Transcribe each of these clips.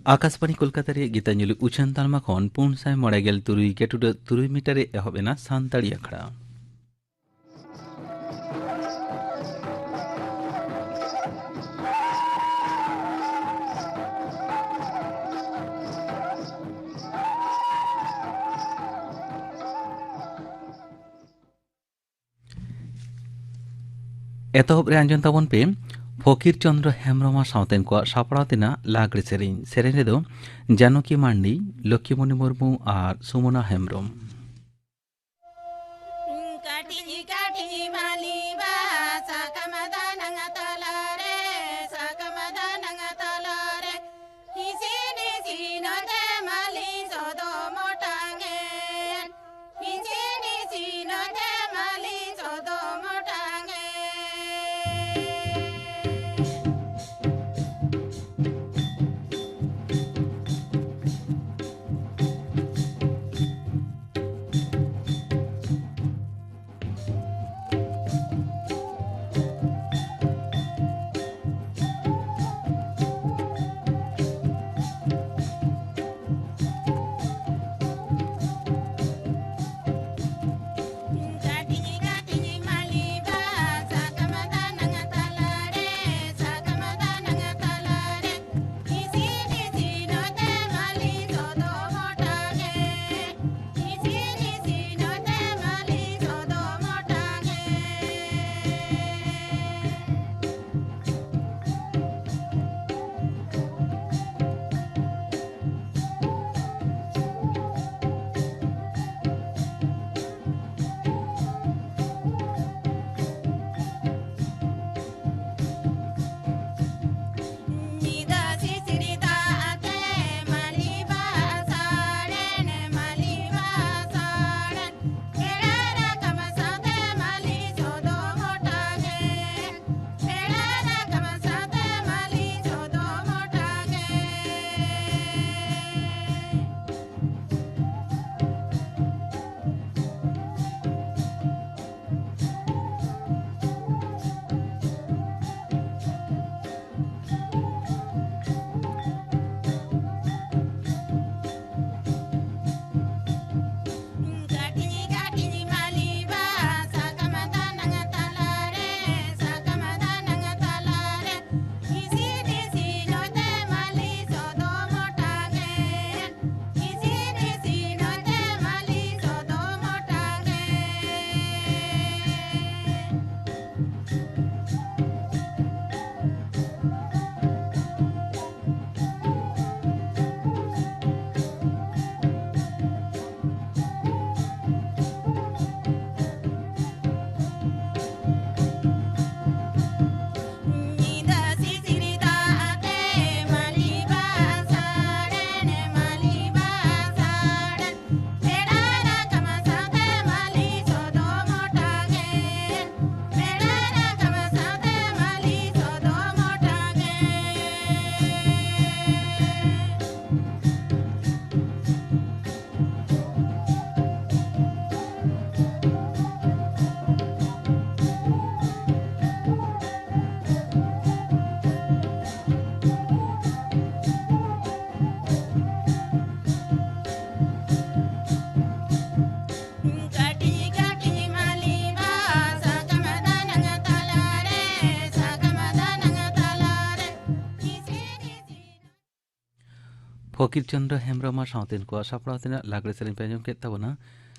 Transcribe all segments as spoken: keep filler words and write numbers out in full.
ᱟᱠᱟᱥᱵᱟᱬᱤ ᱠᱳᱞᱠᱟᱛᱟ ᱨᱮᱭᱟᱜ ᱜᱤᱛᱟᱧᱡᱚᱞᱤ ᱩᱪᱷᱟᱹᱱ ᱛᱟᱞᱢᱟ ᱠᱷᱚᱱ ᱯᱩᱱ ᱥᱟᱭ ᱢᱚᱬᱮ ᱜᱮᱞ ᱛᱩᱨᱩᱭ ᱜᱮᱴᱩᱰᱟᱹᱜ ᱛᱩᱨᱩᱭ ᱢᱤᱴᱟᱨ ᱨᱮ ᱮᱦᱚᱵ ᱮᱱᱟ ᱥᱟᱱᱛᱟᱲᱤ ᱟᱠᱷᱲᱟ᱾ ᱮᱛᱚᱦᱚᱵ ᱨᱮ ᱟᱸᱡᱚᱢ ᱛᱟᱵᱚᱱ ᱯᱮ ᱯᱷᱚᱠᱤᱨ ᱪᱚᱸᱫᱽᱨᱚ ᱦᱮᱢᱵᱽᱨᱚᱢ ᱟᱨ ᱥᱟᱶᱛᱮᱱ ᱠᱚᱣᱟᱜ ᱥᱟᱯᱲᱟᱣ ᱛᱮᱱᱟᱜ ᱞᱟᱜᱽᱲᱮ ᱥᱮᱨᱮᱧ᱾ ᱥᱮᱨᱮᱧ ᱨᱮᱫᱚ ᱡᱟᱱᱚᱠᱤ ᱢᱟᱱᱰᱤ, ᱞᱚᱠᱠᱷᱤᱢᱚᱱᱤ ᱢᱩᱨᱢᱩ ᱟᱨ ᱥᱩᱢᱚᱱᱟ ᱦᱮᱢᱵᱽᱨᱚᱢ᱾ ᱠᱟᱹᱴᱤᱡ ᱠᱟᱹᱴᱤᱡ ᱢᱟᱹᱞᱤ ᱵᱟᱦᱟ ᱥᱟᱠᱟᱢ ᱫᱟᱱᱟᱝ ᱛᱟᱞᱟᱨᱮ, ᱥᱟᱠᱟᱢ ᱫᱟᱱᱟᱝ ᱛᱟᱞᱟᱨᱮ, ᱤᱥᱤᱱ ᱤᱥᱤᱱ ᱛᱮ ᱢᱟᱹᱞᱤ ᱥᱚᱫᱚᱢ ᱚᱴᱟᱝ ᱮᱱ᱾ ᱤᱥᱤᱱ ᱤᱥᱤᱱ ᱛᱮ ᱢᱟᱹᱞᱤ ᱥᱚᱫᱚᱢ ᱚᱴᱟᱝ ᱮᱱ᱾ ᱯᱷᱚᱠᱤᱨ ᱪᱚᱸᱫᱽᱨᱚ ᱦᱮᱢᱵᱽᱨᱚᱢ ᱟᱨ ᱥᱟᱶᱛᱮᱱ ᱠᱚᱣᱟᱜ ᱥᱟᱯᱲᱟᱣ ᱛᱮᱱᱟᱜ ᱞᱟᱜᱽᱲᱮ ᱥᱮᱨᱮᱧ ᱯᱮ ᱟᱸᱡᱚᱢ ᱠᱮᱫ ᱛᱟᱵᱚᱱᱟ᱾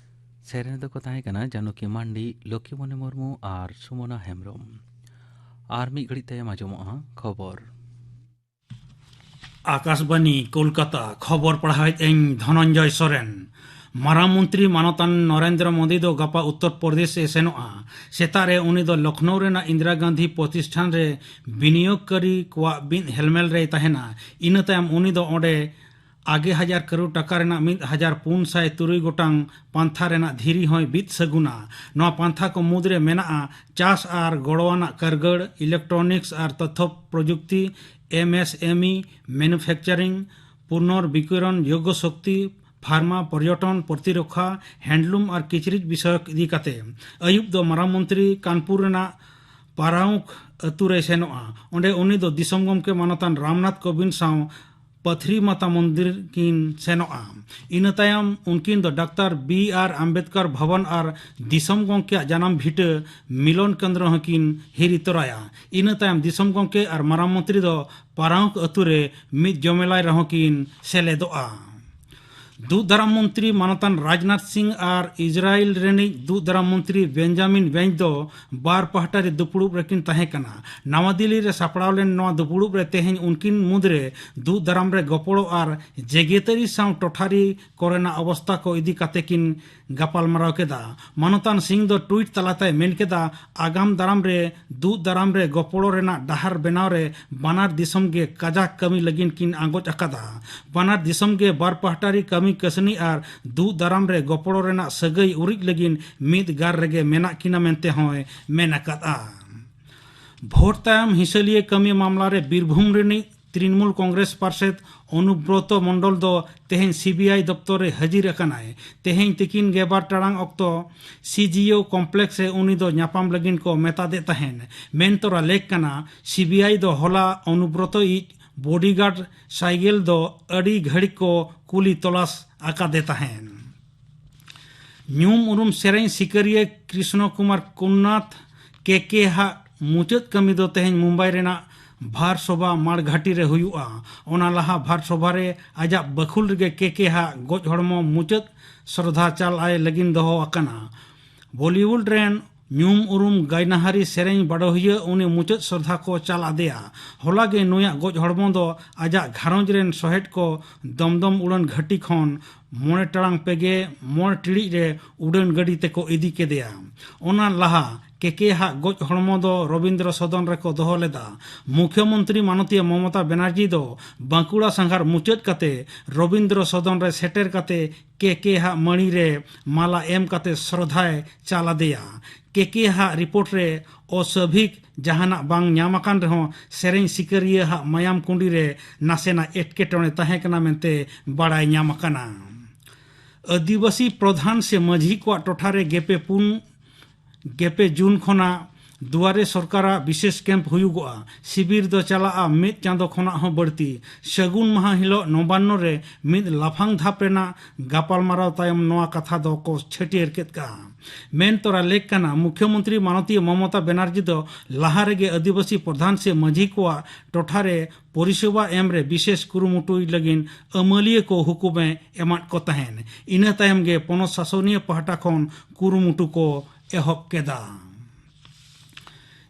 ᱥᱮᱨᱮᱧ ᱫᱚᱠᱚ ᱛᱟᱦᱮᱸ ᱠᱟᱱᱟ ᱡᱟᱱᱩᱠᱤ ᱢᱟᱱᱰᱤ, ᱞᱚᱠᱠᱷᱤᱢᱚᱱᱤ ᱢᱩᱨᱢᱩ ᱟᱨ ᱥᱩᱢᱚᱱᱟ ᱦᱮᱢᱵᱽᱨᱚᱢ᱾ ᱟᱨ ᱢᱤᱫ ᱜᱷᱟᱹᱲᱤᱡ ᱛᱟᱭᱚᱢ ᱟᱸᱡᱚᱢᱚᱜᱼᱟ ᱠᱷᱚᱵᱚᱨ᱾ ᱟᱠᱟᱥᱵᱟᱱᱤ ᱠᱳᱞᱠᱟᱛᱟ, ᱠᱷᱚᱵᱚᱨ ᱯᱟᱲᱦᱟᱣᱮᱫ ᱟᱹᱧ ᱫᱷᱚᱱᱚᱱᱡᱚᱭ ᱥᱚᱨᱮᱱ᱾ ᱢᱟᱨᱟᱝ ᱢᱚᱱᱛᱨᱤ ᱢᱟᱱᱚᱛᱟᱱ ᱱᱚᱨᱮᱱᱫᱨᱚ ᱢᱳᱫᱤ ᱫᱚ ᱜᱟᱯᱟ ᱩᱛᱛᱚᱨ ᱯᱨᱚᱫᱮᱥ ᱮ ᱥᱮᱱᱚᱜᱼᱟ᱾ ᱥᱮᱛᱟᱜ ᱨᱮ ᱩᱱᱤ ᱫᱚ ᱞᱚᱠᱷᱱᱳ ᱨᱮᱱᱟᱜ ᱤᱱᱫᱤᱨᱟ ᱜᱟᱱᱫᱷᱤ ᱯᱨᱚᱛᱤᱥᱴᱷᱟᱱ ᱨᱮ ᱵᱤᱱᱤᱭᱳᱜᱽᱠᱟᱨᱤ ᱠᱚᱣᱟᱜ ᱢᱤᱫ ᱦᱮᱞᱢᱮᱞ ᱨᱮᱭ ᱛᱟᱦᱮᱱᱟ᱾ ᱤᱱᱟᱹ ᱛᱟᱭᱚᱢ ᱩᱱᱤ ᱫᱚ ᱚᱸᱰᱮ ᱟᱜᱮ ᱦᱟᱡᱟᱨ ᱠᱟᱨᱳᱲ ᱴᱟᱠᱟ ᱨᱮᱱᱟᱜ ᱢᱤᱫ ᱦᱟᱡᱟᱨ ᱯᱩᱱ ᱥᱟᱭ ᱛᱩᱨᱩᱭ ᱜᱚᱴᱟᱝ ᱯᱟᱱᱛᱷᱟ ᱨᱮᱱᱟᱜ ᱫᱷᱤᱨᱤ ᱦᱚᱸᱭ ᱵᱤᱫ ᱥᱟᱹᱜᱩᱱᱟ᱾ ᱱᱚᱣᱟ ᱯᱟᱱᱛᱷᱟ ᱠᱚ ᱢᱩᱫᱽᱨᱮ ᱢᱮᱱᱟᱜᱼᱟ ᱪᱟᱥ ᱟᱨ ᱜᱚᱲᱚᱣᱟᱱᱟᱜ ᱠᱟᱹᱨᱜᱟᱹᱲ, ᱤᱞᱮᱠᱴᱨᱚᱱᱤᱠᱥ ᱟᱨ ᱛᱚᱛᱛᱷᱚ ᱯᱨᱚᱡᱩᱠᱛᱤ, M S M E, manufacturing, ᱯᱩᱱᱚᱨᱵᱤᱠᱤᱨᱚᱱ ᱡᱳᱜᱽᱜᱚ ᱥᱚᱠᱛᱤ, ᱯᱷᱟᱨᱢᱟ, ᱯᱚᱨᱭᱚᱴᱚᱱ, ᱯᱨᱚᱛᱤᱨᱚᱠᱠᱷᱟ, ᱦᱮᱱᱰᱞᱩᱢ ᱟᱨ ᱠᱤᱪᱨᱤᱡ ᱵᱤᱥᱚᱭᱚᱠ ᱤᱫᱤ ᱠᱟᱛᱮ᱾ ᱟᱹᱭᱩᱵ ᱫᱚ ᱢᱟᱨᱟᱝ ᱢᱚᱱᱛᱨᱤ ᱠᱟᱱᱯᱩᱨ ᱨᱮᱱᱟᱜ ᱯᱟᱨᱟᱣᱩᱠ ᱟᱹᱛᱩ ᱨᱮᱭ ᱥᱮᱱᱚᱜᱼᱟ᱾ ᱚᱸᱰᱮ ᱩᱱᱤ ᱫᱚ ᱫᱤᱥᱚᱢ ᱜᱚᱢᱠᱮ ᱢᱟᱱᱚᱛᱟᱱ ᱨᱟᱢᱱᱟᱛᱷ ᱠᱳᱵᱤᱱᱫᱽ ᱥᱟᱶ ᱯᱟᱛᱷᱨᱤ ᱢᱟᱛᱟ ᱢᱚᱱᱫᱤᱨ ᱠᱤᱱ ᱥᱮᱱᱚᱜᱼᱟ᱾ ᱤᱱᱟᱹ ᱛᱟᱭᱚᱢ ᱩᱱᱠᱤᱱ ᱫᱚ ᱰᱟᱠᱛᱟᱨ ᱵᱤ ᱟᱨ ᱟᱢᱵᱮᱫᱠᱚᱨ ᱵᱷᱚᱵᱚᱱ ᱟᱨ ᱫᱤᱥᱚᱢ ᱜᱚᱢᱠᱮᱭᱟᱜ ᱡᱟᱱᱟᱢ ᱵᱷᱤᱴᱟᱹ ᱢᱤᱞᱚᱱ ᱠᱮᱱᱫᱨᱚ ᱦᱚᱸᱠᱤᱱ ᱦᱤᱨᱤ ᱛᱚᱨᱟᱭᱟ᱾ ᱤᱱᱟᱹ ᱛᱟᱭᱚᱢ ᱫᱤᱥᱚᱢ ᱜᱚᱢᱠᱮ ᱟᱨ ᱢᱟᱨᱟᱝ ᱢᱚᱱᱛᱨᱤ ᱫᱚ ᱯᱟᱨᱟᱣᱩᱠ ᱟᱹᱛᱩ ᱨᱮ ᱢᱤᱫ ᱡᱚᱢᱮᱞᱟᱭ ᱨᱮᱦᱚᱸ ᱠᱤᱱ ᱥᱮᱞᱮᱫᱚᱜᱼᱟ᱾ ᱫᱩᱜ ᱫᱟᱨᱟᱢ ᱢᱚᱱᱛᱨᱤ ᱢᱟᱱᱚᱛᱟᱱ ᱨᱟᱡᱽᱱᱟᱛᱷ ᱥᱤᱝ ᱟᱨ ᱤᱥᱨᱟᱭᱮᱞ ᱨᱤᱱᱤᱡ ᱫᱩᱜ ᱫᱟᱨᱟᱢ ᱢᱚᱱᱛᱨᱤ ᱵᱮᱧᱡᱟᱢᱤᱱ ᱵᱮᱧᱡ ᱫᱚ ᱵᱟᱨ ᱯᱟᱦᱴᱟ ᱨᱮ ᱫᱩᱯᱲᱩᱵ ᱨᱮᱠᱤᱱ ᱛᱟᱦᱮᱸ ᱠᱟᱱᱟ᱾ ᱱᱟᱣᱟ ᱫᱤᱞᱞᱤ ᱨᱮ ᱥᱟᱯᱲᱟᱣ ᱞᱮᱱ ᱱᱚᱣᱟ ᱫᱩᱯᱲᱩᱵ ᱨᱮ ᱛᱮᱦᱮᱧ ᱩᱱᱠᱤᱱ ᱢᱩᱫᱽᱨᱮ ᱫᱩᱜ ᱫᱟᱨᱟᱢ ᱨᱮ ᱜᱚᱯᱚᱲᱚ ᱟᱨ ᱡᱮᱜᱮᱛᱟᱹᱨᱤ ᱥᱟᱶ ᱴᱚᱴᱷᱟᱨᱤ ᱠᱚᱨᱮᱱᱟᱜ ᱚᱵᱚᱥᱛᱟ ᱠᱚ ᱤᱫᱤ ᱠᱟᱛᱮ ᱠᱤᱱ ᱜᱟᱯᱟᱞᱢᱟᱨᱟᱣ ᱠᱮᱫᱟ᱾ ᱢᱟᱱᱚᱛᱟᱱ ᱥᱤᱝ ᱫᱚ ᱴᱩᱭᱤᱴ ᱛᱟᱞᱟᱛᱮᱭ ᱢᱮᱱ ᱠᱮᱫᱟ, ᱟᱜᱟᱢ ᱫᱟᱨᱟᱢ ᱨᱮ ᱫᱩᱜ ᱫᱟᱨᱟᱢ ᱨᱮ ᱜᱚᱯᱚᱲᱚ ᱨᱮᱱᱟᱜ ᱰᱟᱦᱟᱨ ᱵᱮᱱᱟᱣ ᱨᱮ ᱵᱟᱱᱟᱨ ᱫᱤᱥᱚᱢ ᱜᱮ ᱠᱟᱡᱟᱠ ᱠᱟᱹᱢᱤ ᱞᱟᱹᱜᱤᱫ ᱠᱤᱱ ᱟᱸᱜᱚᱪ ᱟᱠᱟᱫᱟ᱾ ᱵᱟᱱᱟᱨ ᱫᱤᱥᱚᱢ ᱜᱮ ᱵᱟᱨ ᱯᱟᱦᱴᱟᱨᱤ ᱠᱟᱹᱢᱤ ᱠᱟᱹᱥᱱᱤ ᱟᱨ ᱫᱩᱜ ᱫᱟᱨᱟᱢ ᱨᱮ ᱜᱚᱯᱚᱲᱚ ᱨᱮᱱᱟᱜ ᱥᱟᱹᱜᱟᱹᱭ ᱩᱨᱤᱡ ᱞᱟᱹᱜᱤᱫ ᱢᱤᱫ ᱜᱟᱨ ᱨᱮᱜᱮ ᱢᱮᱱᱟᱜ ᱠᱤᱱᱟ ᱢᱮᱱᱛᱮ ᱦᱚᱸᱭ ᱢᱮᱱ ᱟᱠᱟᱫᱼᱟ᱾ ᱵᱷᱳᱴ ᱛᱟᱭᱚᱢ ᱦᱤᱥᱟᱹᱞᱤᱭᱟᱹ ᱠᱟᱹᱢᱤ ᱢᱟᱢᱞᱟ ᱨᱮ ᱵᱤᱨᱵᱷᱩᱢ ᱨᱤᱱᱤᱡ ᱛᱨᱤᱱᱢᱩᱞ ᱠᱚᱝᱜᱨᱮᱥ ᱯᱟᱨᱥᱮᱛ ᱚᱱᱩᱵᱨᱚᱛᱚ ᱢᱚᱱᱰᱚᱞ ᱫᱚ ᱛᱮᱦᱮᱧ ᱥᱤᱵᱤᱟᱭ ᱫᱚᱯᱛᱚᱨ ᱨᱮ ᱦᱟᱹᱡᱤᱨ ᱟᱠᱟᱱᱟᱭ᱾ ᱛᱮᱦᱮᱧ ᱛᱤᱠᱤᱱ ᱜᱮᱞᱵᱟᱨ ᱴᱟᱲᱟᱝ ᱚᱠᱛᱚ ᱥᱤᱡᱤᱳ ᱠᱚᱢᱯᱞᱮᱠᱥ ᱨᱮ ᱩᱱᱤ ᱫᱚ ᱧᱟᱯᱟᱢ ᱞᱟᱹᱜᱤᱫ ᱠᱚ ᱢᱮᱛᱟᱫᱮ ᱛᱟᱦᱮᱸᱱ᱾ ᱢᱮᱱ ᱛᱚᱨᱟ ᱞᱮᱠ ᱠᱟᱱᱟ, ᱥᱤᱵᱤᱟᱭ ᱫᱚ ᱦᱚᱞᱟ ᱚᱱᱩᱵᱨᱚᱛᱚ ᱤᱡ ᱵᱚᱰᱤᱜᱟᱨᱰ ᱥᱟᱭᱜᱮᱞ ᱫᱚ ᱟᱹᱰᱤ ᱜᱷᱟᱹᱲᱤᱡ ᱠᱚ ᱠᱩᱞᱤ ᱛᱚᱞᱟᱥ ᱟᱠᱟᱫᱮ ᱛᱟᱦᱮᱸᱱ᱾ ᱧᱩᱢ ᱩᱨᱩᱢ ᱥᱮᱨᱮᱧ ᱥᱤᱠᱟᱹᱨᱤᱭᱟᱹ ᱠᱨᱤᱥᱱᱚ ᱠᱩᱢᱟᱨ ᱠᱩᱱᱱᱟᱛᱷ ᱠᱮ ᱠᱮ ᱦᱟᱜ ᱢᱩᱪᱟᱹᱫ ᱠᱟᱹᱢᱤ ᱫᱚ ᱛᱮᱦᱮᱧ ᱢᱩᱢᱵᱟᱭ ᱨᱮᱱᱟᱜ ᱵᱷᱟᱨᱥᱚᱵᱷᱟ ᱢᱟᱲᱜᱷᱟᱴᱤ ᱨᱮ ᱦᱩᱭᱩᱜᱼᱟ᱾ ᱚᱱᱟ ᱞᱟᱦᱟ ᱵᱷᱟᱨᱥᱚᱵᱷᱟ ᱨᱮ ᱟᱡᱟᱜ ᱵᱟᱹᱠᱷᱩᱞ ᱨᱮᱜᱮ ᱠᱮ ᱠᱮ ᱦᱟᱜ ᱜᱚᱡ ᱦᱚᱲᱢᱚ ᱢᱩᱪᱟᱹᱫ ᱥᱨᱚᱫᱷᱟ ᱪᱟᱞ ᱟᱭ ᱞᱟᱹᱜᱤᱫ ᱫᱚᱦᱚ ᱟᱠᱟᱱᱟ᱾ ᱵᱚᱞᱤᱣᱩᱰ ᱨᱮᱱ ᱧᱩᱢ ᱩᱨᱩᱢ ᱜᱟᱭᱱᱟᱦᱟᱨᱤ ᱥᱮᱨᱮᱧ ᱵᱟᱰᱚᱦᱤᱭᱟᱹ ᱩᱱᱤ ᱢᱩᱪᱟᱹᱫ ᱥᱨᱚᱫᱷᱟ ᱠᱚ ᱪᱟᱞ ᱟᱫᱮᱭᱟ᱾ ᱦᱚᱞᱟ ᱜᱮ ᱱᱩᱭᱟᱜ ᱜᱚᱡ ᱦᱚᱲᱢᱚ ᱫᱚ ᱟᱡᱟᱜ ᱜᱷᱟᱨᱚᱸᱡᱽ ᱨᱮᱱ ᱥᱚᱦᱮᱫ ᱠᱚ ᱫᱚᱢᱫᱚᱢ ᱩᱰᱟᱹᱱ ᱜᱷᱟᱹᱴᱤ ᱠᱷᱚᱱ ᱢᱚᱬᱮ ᱴᱟᱲᱟᱝ ᱯᱮᱜᱮ ᱢᱚᱬᱮ ᱴᱤᱲᱤᱡ ᱨᱮ ᱩᱰᱟᱹᱱ ᱜᱟᱹᱰᱤ ᱛᱮᱠᱚ ᱤᱫᱤ ᱠᱮᱫᱮᱭᱟ᱾ ᱚᱱᱟ ᱞᱟᱦᱟ ᱠᱮ ᱠᱮ ᱦᱟᱜ ᱜᱚᱡ ᱦᱚᱲᱢᱚ ᱫᱚ ᱨᱚᱵᱤᱱᱫᱨᱚ ᱥᱚᱫᱚᱱ ᱨᱮᱠᱚ ᱫᱚᱦᱚ ᱞᱮᱫᱟ᱾ ᱢᱩᱠᱷᱭᱚᱢᱚᱱᱛᱨᱤ ᱢᱟᱱᱚᱛᱤᱭᱟᱹ ᱢᱚᱢᱚᱛᱟ ᱵᱮᱱᱟᱨᱡᱤ ᱫᱚ ᱵᱟᱸᱠᱩᱲᱟ ᱥᱟᱸᱜᱷᱟᱨ ᱢᱩᱪᱟᱹᱫ ᱠᱟᱛᱮ ᱨᱚᱵᱤᱱᱫᱨᱚ ᱥᱚᱫᱚᱱ ᱨᱮ ᱥᱮᱴᱮᱨ ᱠᱟᱛᱮ ᱠᱮ ᱠᱮ ᱦᱟᱜ ᱢᱟᱹᱲᱤ ᱨᱮ ᱢᱟᱞᱟ ᱮᱢ ᱠᱟᱛᱮ ᱥᱨᱚᱫᱷᱟᱭ ᱪᱟᱞ ᱟᱫᱮᱭᱟ᱾ ᱠᱮ ᱠᱮ ᱦᱟᱜ ᱨᱤᱯᱳᱨᱴ ᱨᱮ ᱚᱥᱟᱵᱷᱤᱠ ᱡᱟᱦᱟᱱᱟᱜ ᱵᱟᱝ ᱧᱟᱢ ᱟᱠᱟᱱ ᱨᱮᱦᱚᱸ ᱥᱮᱨᱮᱧ ᱥᱤᱠᱟᱹᱨᱤᱭᱟᱹ ᱦᱟᱜ ᱢᱟᱭᱟᱢ ᱠᱩᱸᱰᱤ ᱨᱮ ᱱᱟᱥᱮᱱᱟᱜ ᱮᱴᱠᱮᱴᱚᱬᱮ ᱛᱟᱦᱮᱸ ᱠᱟᱱᱟ ᱢᱮᱱᱛᱮ ᱵᱟᱲᱟᱭ ᱧᱟᱢ ᱟᱠᱟᱱᱟ᱾ ᱟᱹᱫᱤᱵᱟᱹᱥᱤ ᱯᱨᱚᱫᱷᱟᱱ ᱥᱮ ᱢᱟᱹᱡᱷᱤ ᱠᱚᱣᱟᱜ ᱴᱚᱴᱷᱟ ᱨᱮ ᱜᱮᱯᱮ ᱯᱩᱱ ᱜᱮᱯᱮ ᱡᱩᱱ ᱠᱷᱚᱱᱟᱜ ᱫᱩᱣᱟᱨᱮ ᱥᱚᱨᱠᱟᱨᱟᱜ ᱵᱤᱥᱮᱥ ᱠᱮᱢᱯ ᱦᱩᱭᱩᱜᱚᱜᱼᱟ᱾ ᱥᱤᱵᱤᱨ ᱫᱚ ᱪᱟᱞᱟᱜᱼᱟ ᱢᱤᱫ ᱪᱟᱸᱫᱚ ᱠᱷᱚᱱᱟᱜ ᱦᱚᱸ ᱵᱟᱹᱲᱛᱤ᱾ ᱥᱟᱹᱜᱩᱱ ᱢᱟᱦᱟ ᱦᱤᱞᱳᱜ ᱱᱚᱵᱟᱱᱱᱚ ᱨᱮ ᱢᱤᱫ ᱞᱟᱯᱷᱟᱝ ᱫᱷᱟᱯ ᱨᱮᱱᱟᱜ ᱜᱟᱯᱟᱞᱢᱟᱨᱟᱣ ᱛᱟᱭᱚᱢ ᱱᱚᱣᱟ ᱠᱟᱛᱷᱟ ᱫᱚ ᱠᱚ ᱪᱷᱟᱹᱴᱭᱟᱹᱨ ᱠᱮᱫ ᱠᱟᱜᱼᱟ᱾ ᱢᱮᱱ ᱛᱚᱨᱟ ᱞᱮᱠ ᱠᱟᱱᱟ, ᱢᱩᱠᱷᱭᱚᱢᱚᱱᱛᱨᱤ ᱢᱟᱱᱚᱛᱤᱭᱟᱹ ᱢᱚᱢᱚᱛᱟ ᱵᱮᱱᱟᱨᱡᱤ ᱫᱚ ᱞᱟᱦᱟ ᱨᱮᱜᱮ ᱟᱹᱫᱤᱵᱟᱹᱥᱤ ᱯᱨᱚᱫᱷᱟᱱ ᱥᱮ ᱢᱟᱹᱡᱷᱤ ᱠᱚᱣᱟᱜ ᱴᱚᱴᱷᱟ ᱨᱮ ᱯᱚᱨᱤᱥᱮᱵᱟ ᱮᱢ ᱨᱮ ᱵᱤᱥᱮᱥ ᱠᱩᱨᱩᱢᱩᱴᱩᱭ ᱞᱟᱹᱜᱤᱫ ᱟᱹᱢᱟᱹᱞᱤᱭᱟᱹ ᱠᱚ ᱦᱩᱠᱩᱢᱮ ᱮᱢᱟᱫ ᱠᱚ ᱛᱟᱦᱮᱸᱱ᱾ ᱤᱱᱟᱹ ᱛᱟᱭᱚᱢ ᱜᱮ ᱯᱚᱱᱚᱛ ᱥᱟᱥᱚᱱᱤᱭᱟᱹ ᱯᱟᱦᱴᱟ ᱠᱷᱚᱱ ᱠᱩᱨᱩᱢᱩᱴᱩ ᱠᱚ ᱮᱦᱚᱵ ᱠᱮᱫᱟ᱾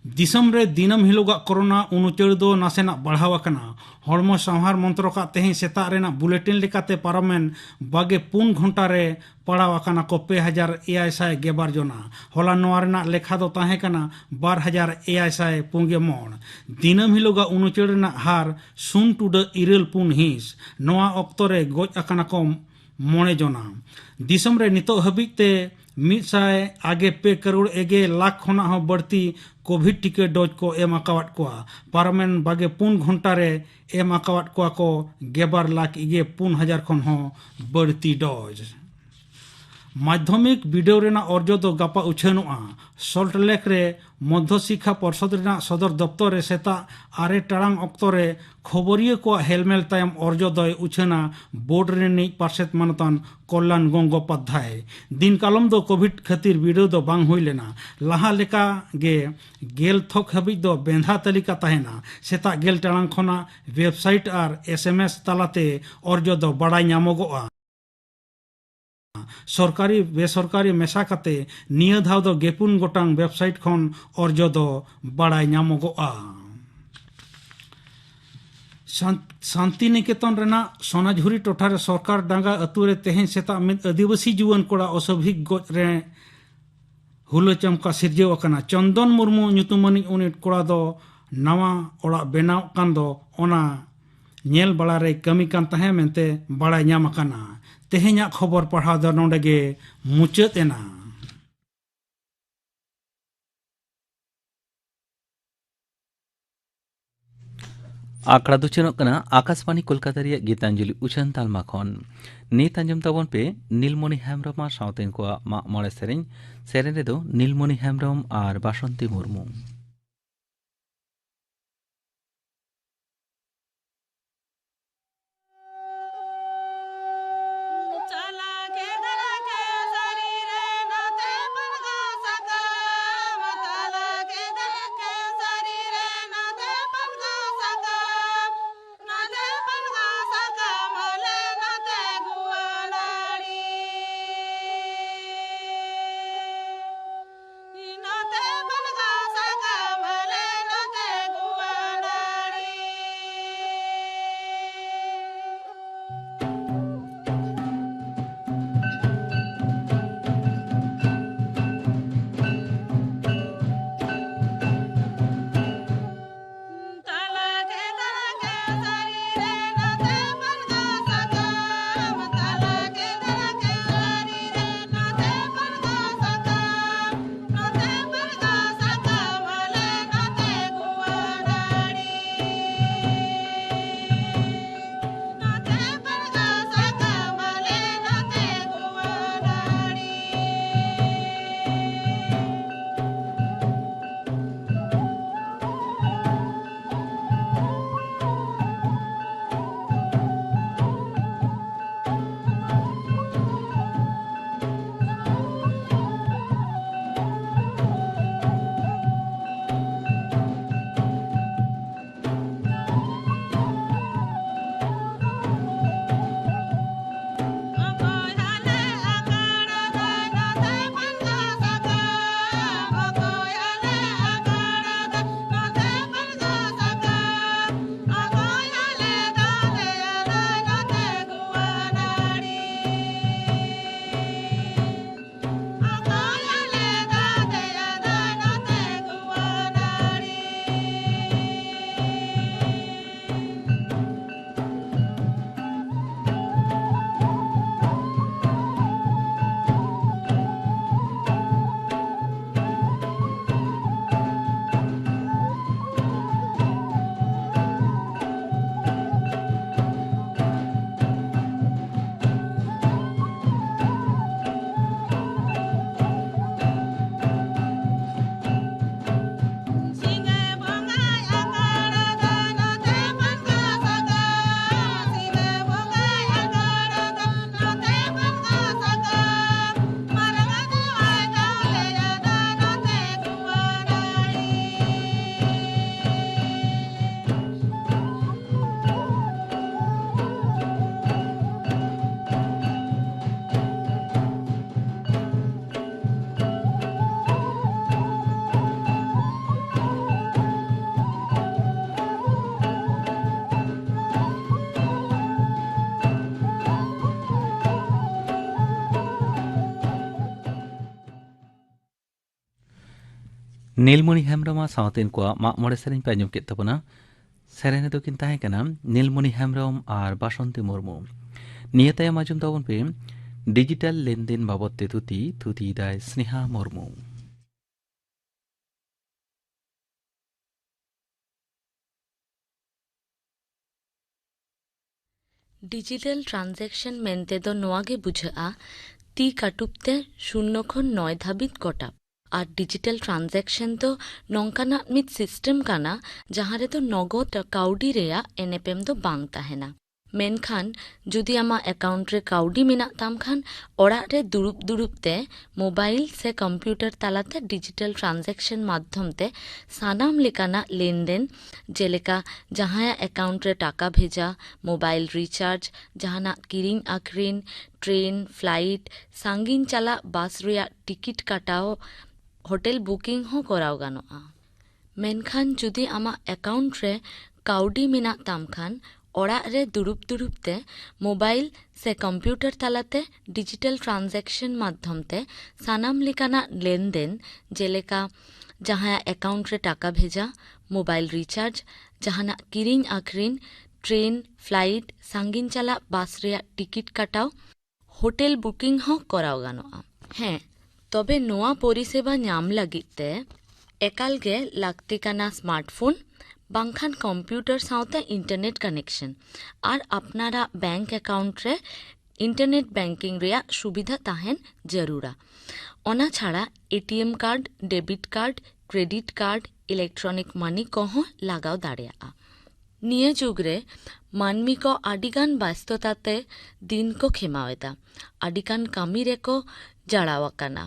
ᱫᱤᱥᱚᱢ ᱨᱮ ᱫᱤᱱᱟᱹᱢ ᱦᱤᱞᱳᱜᱟᱜ ᱠᱳᱨᱳᱱᱟ ᱩᱱᱩᱪᱟᱹᱲ ᱫᱚ ᱱᱟᱥᱮᱱᱟᱜ ᱵᱟᱲᱦᱟᱣ ᱟᱠᱟᱱᱟ᱾ ᱦᱚᱲᱢᱚ ᱥᱟᱶᱦᱟᱨ ᱢᱚᱱᱛᱨᱚᱠᱟᱜ ᱛᱮᱦᱮᱧ ᱥᱮᱛᱟᱜ ᱨᱮᱱᱟᱜ ᱵᱩᱞᱮᱴᱤᱱ ᱞᱮᱠᱟᱛᱮ ᱯᱟᱨᱚᱢᱮᱱ ᱵᱟᱜᱮ ᱯᱩᱱ ᱜᱷᱚᱱᱴᱟ ᱨᱮ ᱯᱟᱲᱟᱣ ᱟᱠᱟᱱᱟ ᱠᱚ ᱯᱮ ᱦᱟᱡᱟᱨ ᱮᱭᱟᱭ ᱥᱟᱭ ᱜᱮᱞ ᱵᱟᱨ ᱡᱚᱱᱟ᱾ ᱦᱚᱞᱟ ᱱᱚᱣᱟ ᱨᱮᱱᱟᱜ ᱞᱮᱠᱷᱟ ᱫᱚ ᱛᱟᱦᱮᱸ ᱠᱟᱱᱟ ᱵᱟᱨ ᱦᱟᱡᱟᱨ ᱮᱭᱟᱭ ᱥᱟᱭ ᱯᱩᱱ ᱜᱮ ᱢᱚᱬ᱾ ᱫᱤᱱᱟᱹᱢ ᱦᱤᱞᱳᱜᱟᱜ ᱩᱱᱩᱪᱟᱹᱲ ᱨᱮᱱᱟᱜ ᱦᱟᱨ ᱥᱩᱱ ᱴᱩᱰᱟᱹᱜ ᱤᱨᱟᱹᱞ ᱯᱩᱱ ᱦᱤᱸᱥ᱾ ᱱᱚᱣᱟ ᱚᱠᱛᱚ ᱨᱮ ᱜᱚᱡ ᱟᱠᱟᱱᱟ ᱠᱚ ᱢᱚᱬᱮ ᱡᱚᱱᱟ᱾ ᱫᱤᱥᱚᱢ ᱨᱮ ᱱᱤᱛᱚᱜ ᱦᱟᱹᱵᱤᱡ ᱛᱮ ᱢᱤᱫ ᱥᱟᱭ ᱟᱜᱮ ᱯᱮ ᱠᱟᱨᱳᱲ ᱮᱜᱮ ᱞᱟᱠᱷ ᱠᱷᱚᱱᱟᱜ ᱦᱚᱸ ᱵᱟᱹᱲᱛᱤ ᱠᱳᱵᱷᱤᱰ ᱴᱤᱠᱟᱹ ᱰᱳᱡᱽ ᱠᱚ ᱮᱢ ᱟᱠᱟᱣᱟᱫ ᱠᱚᱣᱟ᱾ ᱯᱟᱨᱚᱢᱮᱱ ᱵᱟᱜᱮ ᱯᱩᱱ ᱜᱷᱚᱱᱴᱟ ᱨᱮ ᱮᱢ ᱟᱠᱟᱣᱟᱫ ᱠᱚᱣᱟ ᱠᱚ ᱜᱮᱞ ᱵᱟᱨ ᱞᱟᱠᱷ ᱤᱜᱮ ᱯᱩᱱ ᱦᱟᱡᱟᱨ ᱠᱷᱚᱱ ᱦᱚᱸ ᱵᱟᱹᱲᱛᱤ ᱰᱳᱡᱽ᱾ ᱢᱟᱫᱽᱫᱷᱚᱢᱤᱠ ᱵᱤᱰᱟᱹᱣ ᱨᱮᱱᱟᱜ ᱚᱨᱡᱚ ᱫᱚ ᱜᱟᱯᱟ ᱩᱪᱷᱟᱹᱱᱚᱜᱼᱟ᱾ ᱥᱚᱞᱴ ᱞᱮᱠ ᱨᱮ ᱢᱚᱫᱽᱫᱷᱚ ᱥᱤᱠᱠᱷᱟ ᱯᱚᱨᱥᱚᱫ ᱨᱮᱱᱟᱜ ᱥᱚᱫᱚᱨ ᱫᱚᱯᱛᱚᱨ ᱨᱮ ᱥᱮᱛᱟᱜ ᱟᱨᱮ ᱴᱟᱲᱟᱝ ᱚᱠᱛᱚ ᱨᱮ ᱠᱷᱚᱵᱚᱨᱤᱭᱟᱹ ᱠᱚᱣᱟᱜ ᱦᱮᱞᱢᱮᱞ ᱛᱟᱭᱚᱢ ᱚᱨᱡᱚ ᱫᱚᱭ ᱩᱪᱷᱟᱹᱱᱟ ᱵᱳᱨᱰ ᱨᱤᱱᱤᱡ ᱯᱟᱨᱥᱮᱛ ᱢᱟᱱᱚᱛᱟᱱ ᱠᱚᱞᱞᱟᱱ ᱜᱚᱝᱜᱳᱯᱟᱫᱽᱫᱷᱟᱭ᱾ ᱫᱤᱱ ᱠᱟᱞᱚᱢ ᱫᱚ ᱠᱳᱵᱷᱤᱰ ᱠᱷᱟᱹᱛᱤᱨ ᱵᱤᱰᱟᱹᱣ ᱫᱚ ᱵᱟᱝ ᱦᱩᱭ ᱞᱮᱱᱟ᱾ ᱞᱟᱦᱟ ᱞᱮᱠᱟ ᱜᱮ ᱜᱮᱞ ᱛᱷᱚᱠ ᱦᱟᱹᱵᱤᱡ ᱫᱚ ᱵᱮᱸᱫᱷᱟ ᱛᱟᱹᱞᱤᱠᱟ ᱛᱟᱦᱮᱱᱟ᱾ ᱥᱮᱛᱟᱜ ᱜᱮᱞ ᱴᱟᱲᱟᱝ ᱠᱷᱚᱱᱟᱜ ᱣᱮᱵᱥᱟᱭᱤᱴ ᱟᱨ ᱮᱥ ᱮᱢ ᱮᱥ ᱛᱟᱞᱟᱛᱮ ᱚᱨᱡᱚ ᱫᱚ ᱵᱟᱲᱟᱭ ᱧᱟᱢᱚᱜᱚᱜᱼᱟ᱾ ᱥᱚᱨᱠᱟᱨᱤ ᱵᱮᱥᱚᱨᱠᱟᱨᱤ ᱢᱮᱥᱟ ᱠᱟᱛᱮ ᱱᱤᱭᱟᱹ ᱫᱷᱟᱣ ᱫᱚ ᱜᱮᱯᱩᱱ ᱜᱚᱴᱟᱝ ᱣᱮᱵᱥᱟᱭᱤᱴ ᱠᱷᱚᱱ ᱚᱨᱡᱚ ᱫᱚ ᱵᱟᱲᱟᱭ ᱧᱟᱢᱚᱜᱚᱜᱼᱟ᱾ ᱥᱟᱱ-, ᱥᱟᱱᱛᱤᱱᱤᱠᱮᱛᱚᱱ ᱨᱮᱱᱟᱜ ᱥᱚᱱᱟᱡᱷᱩᱨᱤ ᱴᱚᱴᱷᱟ ᱨᱮ ᱥᱚᱨᱠᱟᱨ ᱰᱟᱸᱜᱟ ᱟᱹᱛᱩ ᱨᱮ ᱛᱮᱦᱮᱧ ᱥᱮᱛᱟᱜ ᱢᱤᱫ ᱟᱹᱫᱤᱵᱟᱹᱥᱤ ᱡᱩᱣᱟᱹᱱ ᱠᱚᱲᱟ ᱚᱥᱟᱵᱷᱟᱵᱤᱠ ᱜᱚᱡ ᱨᱮ ᱦᱩᱞᱟᱹ ᱪᱟᱢᱠᱟ ᱥᱤᱨᱡᱟᱹᱣ ᱟᱠᱟᱱᱟ᱾ ᱪᱚᱱᱫᱚᱱ ᱢᱩᱨᱢᱩ ᱧᱩᱛᱩᱢᱟᱱᱤᱡ ᱩᱱᱤ ᱠᱚᱲᱟ ᱫᱚ ᱱᱟᱣᱟ ᱚᱲᱟᱜ ᱵᱮᱱᱟᱣ ᱠᱟᱱ ᱫᱚ ᱚᱱᱟ ᱧᱮᱞ ᱵᱟᱲᱟ ᱨᱮᱭ ᱠᱟᱹᱢᱤ ᱠᱟᱱ ᱛᱟᱦᱮᱸ ᱢᱮᱱᱛᱮ ᱵᱟᱲᱟᱭ ᱧᱟᱢ ᱟᱠᱟᱱᱟ᱾ ᱛᱮᱦᱮᱧᱟᱜ ᱠᱷᱚᱵᱚᱨ ᱯᱟᱲᱦᱟᱣ ᱫᱚ ᱱᱚᱰᱮ ᱜᱮ ᱢᱩᱪᱟᱹᱫ ᱮᱱᱟ᱾ ᱟᱠᱷᱲᱟ ᱫᱚ ᱪᱮᱫᱚᱜ ᱠᱟᱱᱟ ᱟᱠᱟᱥᱵᱟᱬᱤ ᱠᱳᱞᱠᱟᱛᱟ ᱨᱮᱭᱟᱜ ᱜᱤᱛᱟᱧᱡᱚᱞᱤ ᱩᱪᱷᱟᱹᱱ ᱛᱟᱞᱢᱟ ᱠᱷᱚᱱ᱾ ᱱᱤᱛ ᱟᱸᱡᱚᱢ ᱛᱟᱵᱚᱱ ᱯᱮ ᱱᱤᱞᱢᱚᱱᱤ ᱦᱮᱢᱵᱨᱚᱢ ᱟᱨ ᱥᱟᱶᱛᱮᱱ ᱠᱚᱣᱟᱜ ᱢᱟᱜ ᱢᱚᱬᱮ ᱥᱮᱨᱮᱧ᱾ ᱥᱮᱨᱮᱧ ᱨᱮᱫᱚ ᱱᱤᱞᱢᱚᱱᱤ ᱦᱮᱢᱵᱨᱚᱢ ᱟᱨ ᱵᱟᱥᱚᱱᱛᱤ ᱢᱩᱨᱢᱩ᱾ ᱱᱤᱞᱢᱚᱱᱤ ᱦᱮᱢᱵᱽᱨᱚᱢ ᱟᱜ ᱥᱟᱶᱛᱮᱱ ᱠᱚᱣᱟᱜ ᱢᱟᱜ ᱢᱚᱬᱮ ᱥᱮᱨᱮᱧ ᱯᱮ ᱟᱸᱡᱚᱢ ᱠᱮᱫ ᱛᱟᱵᱚᱱᱟ᱾ ᱥᱮᱨᱮᱧ ᱨᱮᱫᱚ ᱠᱤᱱ ᱛᱟᱦᱮᱸ ᱠᱟᱱᱟ ᱱᱤᱞᱢᱚᱱᱤ ᱦᱮᱢᱵᱽᱨᱚᱢ ᱟᱨ ᱵᱟᱥᱚᱱᱛᱤ ᱢᱩᱨᱢᱩ᱾ ᱱᱤᱭᱟᱹ ᱛᱟᱭᱚᱢ ᱟᱸᱡᱚᱢ ᱛᱟᱵᱚᱱ ᱯᱮ ᱰᱤᱡᱤᱴᱟᱞ ᱞᱮᱱᱫᱮᱱ ᱵᱟᱵᱚᱫ ᱛᱮ ᱛᱷᱩᱛᱤ, ᱛᱷᱩᱛᱤᱭᱮᱫᱟᱭ ᱥᱱᱮᱦᱟ ᱢᱩᱨᱢᱩ᱾ ᱰᱤᱡᱤᱴᱟᱞ ᱴᱨᱟᱱᱡᱟᱠᱥᱚᱱ ᱢᱮᱱᱛᱮ ᱫᱚ ᱱᱚᱣᱟ ᱜᱮ ᱵᱩᱡᱷᱟᱹᱜᱼᱟ, ᱛᱤ ᱠᱟᱹᱴᱩᱵ ᱛᱮ ᱥᱩᱱᱱᱚ ᱠᱷᱚᱱ ᱱᱚᱭ ᱫᱷᱟᱹᱵᱤᱡ ᱠᱚᱴᱟᱵ᱾ ᱟᱨ ᱰᱤᱡᱤᱴᱟᱞ ᱴᱨᱟᱱᱡᱟᱠᱥᱚᱱ ᱫᱚ ᱱᱚᱝᱠᱟᱱᱟᱜ ᱢᱤᱫ ᱥᱤᱥᱴᱮᱢ ᱠᱟᱱᱟ, ᱡᱟᱦᱟᱸ ᱨᱮᱫᱚ ᱱᱚᱜᱚᱫ ᱠᱟᱹᱣᱰᱤ ᱨᱮᱭᱟᱜ ᱮᱱᱮᱯᱮᱢ ᱫᱚ ᱵᱟᱝ ᱛᱟᱦᱮᱱᱟ᱾ ᱢᱮᱱᱠᱷᱟᱱ ᱡᱩᱫᱤ ᱟᱢᱟᱜ ᱮᱠᱟᱣᱩᱱᱴ ᱨᱮ ᱠᱟᱹᱣᱰᱤ ᱢᱮᱱᱟᱜ ᱛᱟᱢ ᱠᱷᱟᱱ, ᱚᱲᱟᱜ ᱨᱮ ᱫᱩᱲᱩᱵ ᱫᱩᱲᱩᱵ ᱛᱮ ᱢᱳᱵᱟᱭᱤᱞ ᱥᱮ ᱠᱚᱢᱯᱤᱭᱩᱴᱟᱨ ᱛᱟᱞᱟᱛᱮ ᱰᱤᱡᱤᱴᱟᱞ ᱴᱨᱟᱱᱡᱟᱠᱥᱚᱱ ᱢᱟᱫᱽᱫᱷᱚᱢ ᱛᱮ ᱥᱟᱱᱟᱢ ᱞᱮᱠᱟᱱᱟᱜ ᱞᱮᱱᱫᱮᱱ, ᱡᱮᱞᱮᱠᱟ ᱡᱟᱦᱟᱸᱭᱟᱜ ᱮᱠᱟᱣᱩᱱᱴ ᱨᱮ ᱴᱟᱠᱟ ᱵᱷᱮᱡᱟ, ᱢᱳᱵᱟᱭᱤᱞ ᱨᱤᱪᱟᱨᱡᱽ, ᱡᱟᱦᱟᱱᱟᱜ ᱠᱤᱨᱤᱧ ᱟᱹᱠᱷᱨᱤᱧ, ᱴᱨᱮᱱ, ᱯᱷᱞᱟᱭᱤᱴ, ᱥᱟᱺᱜᱤᱧ ᱪᱟᱞᱟᱜ ᱵᱟᱥ ᱨᱮᱭᱟᱜ ᱴᱤᱠᱤᱴ ᱠᱟᱴᱟᱣ, ᱦᱳᱴᱮᱞ ᱵᱩᱠᱤᱝ ᱦᱚᱸ ᱠᱚᱨᱟᱣ ᱜᱟᱱᱚᱜᱼᱟ᱾ ᱢᱮᱱᱠᱷᱟᱱ ᱡᱩᱫᱤ ᱟᱢᱟᱜ ᱮᱠᱟᱣᱩᱱᱴ ᱨᱮ ᱠᱟᱹᱣᱰᱤ ᱢᱮᱱᱟᱜ ᱛᱟᱢ ᱠᱷᱟᱱ, ᱚᱲᱟᱜ ᱨᱮ ᱫᱩᱲᱩᱵ ᱫᱩᱲᱩᱵ ᱛᱮ ᱢᱳᱵᱟᱭᱤᱞ ᱥᱮ ᱠᱚᱢᱯᱤᱭᱩᱴᱟᱨ ᱛᱟᱞᱟᱛᱮ ᱰᱤᱡᱤᱴᱟᱞ ᱴᱨᱟᱱᱡᱟᱠᱥᱚᱱ ᱢᱟᱫᱽᱫᱷᱚᱢ ᱛᱮ ᱥᱟᱱᱟᱢ ᱞᱮᱠᱟᱱᱟᱜ ᱞᱮᱱᱫᱮᱱ, ᱡᱮᱞᱮᱠᱟ ᱡᱟᱦᱟᱸᱭᱟᱜ ᱮᱠᱟᱣᱩᱱᱴ ᱨᱮ ᱴᱟᱠᱟ ᱵᱷᱮᱡᱟ, ᱢᱳᱵᱟᱭᱤᱞ ᱨᱤᱪᱟᱨᱡᱽ, ᱡᱟᱦᱟᱱᱟᱜ ᱠᱤᱨᱤᱧ ᱟᱹᱠᱷᱨᱤᱧ, ᱴᱨᱮᱱ, ᱯᱷᱞᱟᱭᱤᱴ, ᱥᱟᱺᱜᱤᱧ ᱪᱟᱞᱟᱜ ᱵᱟᱥ ᱨᱮᱭᱟᱜ ᱴᱤᱠᱤᱴ ᱠᱟᱴᱟᱣ, ᱦᱳᱴᱮᱞ ᱵᱩᱠᱤᱝ ᱦᱚᱸ ᱠᱚᱨᱟᱣ ᱜᱟᱱᱚᱜᱼᱟ᱾ ᱦᱮᱸ, ᱛᱚᱵᱮ ᱱᱚᱣᱟ ᱯᱚᱨᱤᱥᱮᱵᱟ ᱧᱟᱢ ᱞᱟᱹᱜᱤᱫ ᱛᱮ ᱮᱠᱟᱞ ᱜᱮ ᱞᱟᱹᱠᱛᱤ ᱠᱟᱱᱟ ᱥᱢᱟᱨᱴᱯᱷᱳᱱ ᱵᱟᱝᱠᱷᱟᱱ ᱠᱚᱢᱯᱤᱭᱩᱴᱟᱨ ᱥᱟᱶᱛᱮ ᱤᱱᱴᱟᱨᱱᱮᱴ ᱠᱟᱱᱮᱠᱥᱚᱱ ᱟᱨ ᱟᱯᱱᱟᱨᱟᱜ ᱵᱮᱝᱠ ᱮᱠᱟᱣᱩᱱᱴ ᱨᱮ ᱤᱱᱴᱟᱨᱱᱮᱴ ᱵᱮᱝᱠᱤᱝ ᱨᱮᱭᱟᱜ ᱥᱩᱵᱤᱫᱷᱟ ᱛᱟᱦᱮᱱ ᱡᱟᱹᱨᱩᱲᱟ᱾ ᱚᱱᱟ ᱪᱷᱟᱲᱟ ATM card, debit card, credit card, electronic money ᱠᱚᱦᱚᱸ ᱞᱟᱜᱟᱣ ᱫᱟᱲᱮᱭᱟᱜᱼᱟ᱾ ᱱᱤᱭᱟᱹ ᱡᱩᱜᱽ ᱨᱮ ᱢᱟᱹᱱᱢᱤ ᱠᱚ ᱟᱹᱰᱤᱜᱟᱱ ᱵᱟᱥᱛᱚᱛᱟ ᱛᱮ ᱫᱤᱱ ᱠᱚ ᱠᱷᱮᱢᱟᱣ ᱮᱫᱟ, ᱟᱹᱰᱤᱜᱟᱱ ᱠᱟᱹᱢᱤ ᱨᱮᱠᱚ ᱡᱟᱲᱟᱣ ᱟᱠᱟᱱᱟ᱾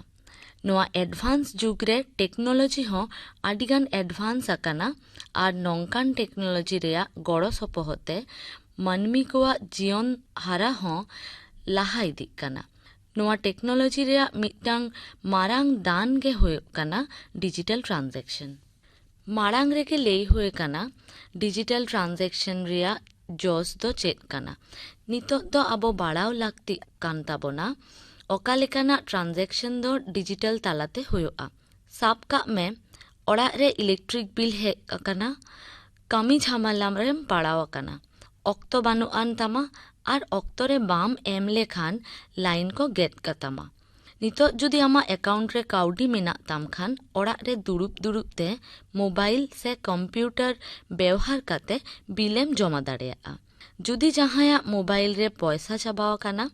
ᱱᱚᱣᱟ ᱮᱰᱵᱷᱟᱱᱥ ᱡᱩᱜᱽ ᱨᱮ ᱴᱮᱠᱱᱳᱞᱚᱡᱤ ᱦᱚᱸ ᱟᱹᱰᱤᱜᱟᱱ ᱮᱰᱵᱷᱟᱱᱥ ᱟᱠᱟᱱᱟ ᱟᱨ ᱱᱚᱝᱠᱟᱱ ᱴᱮᱠᱱᱳᱞᱚᱡᱤ ᱨᱮᱭᱟᱜ ᱜᱚᱲᱚ ᱥᱚᱯᱚᱦᱚᱫ ᱛᱮ ᱢᱟᱹᱱᱢᱤ ᱠᱚᱣᱟᱜ ᱡᱤᱭᱚᱱ ᱦᱟᱨᱟ ᱦᱚᱸ ᱞᱟᱦᱟ ᱤᱫᱤᱜ ᱠᱟᱱᱟ᱾ ᱱᱚᱣᱟ ᱴᱮᱠᱱᱳᱞᱚᱡᱤ ᱨᱮᱭᱟᱜ ᱢᱤᱫᱴᱟᱝ ᱢᱟᱨᱟᱝ ᱫᱟᱱ ᱜᱮ ᱦᱩᱭᱩᱜ ᱠᱟᱱᱟ ᱰᱤᱡᱤᱴᱟᱞ ᱴᱨᱟᱱᱡᱟᱠᱥᱚᱱ᱾ ᱢᱟᱲᱟᱝ ᱨᱮᱜᱮ ᱞᱟᱹᱭ ᱦᱩᱭ ᱟᱠᱟᱱᱟ, ᱰᱤᱡᱤᱴᱟᱞ ᱴᱨᱟᱱᱡᱟᱠᱥᱚᱱ ᱨᱮᱭᱟᱜ ᱡᱚᱥ ᱫᱚ ᱪᱮᱫ ᱠᱟᱱᱟ᱾ ᱱᱤᱛᱚᱜ ᱫᱚ ᱟᱵᱚ ᱵᱟᱲᱟᱣ ᱞᱟᱹᱠᱛᱤᱜ ᱠᱟᱱ ᱛᱟᱵᱚᱱᱟ, ᱚᱠᱟ ᱞᱮᱠᱟᱱᱟᱜ ᱴᱨᱟᱱᱡᱟᱠᱥᱚᱱ ᱫᱚ ᱰᱤᱡᱤᱴᱟᱞ ᱛᱟᱞᱟᱛᱮ ᱦᱩᱭᱩᱜᱼᱟ᱾ ᱥᱟᱵ ᱠᱟᱜ ᱢᱮ, ᱚᱲᱟᱜ ᱨᱮ ᱤᱞᱮᱠᱴᱨᱤᱠ ᱵᱤᱞ ᱦᱮᱡ ᱟᱠᱟᱱᱟ, ᱠᱟᱹᱢᱤ ᱡᱷᱟᱢᱮᱞᱟ ᱨᱮᱢ ᱯᱟᱲᱟᱣ ᱟᱠᱟᱱᱟ, ᱚᱠᱛᱚ ᱵᱟᱹᱱᱩᱜ ᱟᱱ ᱛᱟᱢᱟ ᱟᱨ ᱚᱠᱛᱚ ᱨᱮ ᱵᱟᱢ ᱮᱢ ᱞᱮᱠᱷᱟᱱ ᱞᱟᱭᱤᱱ ᱠᱚ ᱜᱮᱫ ᱠᱟᱛᱟᱢᱟ᱾ ᱱᱤᱛᱚᱜ ᱡᱩᱫᱤ ᱟᱢᱟᱜ ᱮᱠᱟᱣᱩᱱᱴ ᱨᱮ ᱠᱟᱹᱣᱰᱤ ᱢᱮᱱᱟᱜ ᱛᱟᱢ ᱠᱷᱟᱱ, ᱚᱲᱟᱜ ᱨᱮ ᱫᱩᱲᱩᱵ ᱫᱩᱲᱩᱵ ᱛᱮ ᱢᱳᱵᱟᱭᱤᱞ ᱥᱮ ᱠᱚᱢᱯᱤᱭᱩᱴᱟᱨ ᱵᱮᱣᱦᱟᱨ ᱠᱟᱛᱮ ᱵᱤᱞᱮᱢ ᱡᱚᱢᱟ ᱫᱟᱲᱮᱭᱟᱜᱼᱟ᱾ ᱡᱩᱫᱤ ᱡᱟᱦᱟᱸᱭᱟᱜ ᱢᱳᱵᱟᱭᱤᱞ ᱨᱮ ᱯᱚᱭᱥᱟ ᱪᱟᱵᱟᱣ ᱟᱠᱟᱱᱟ,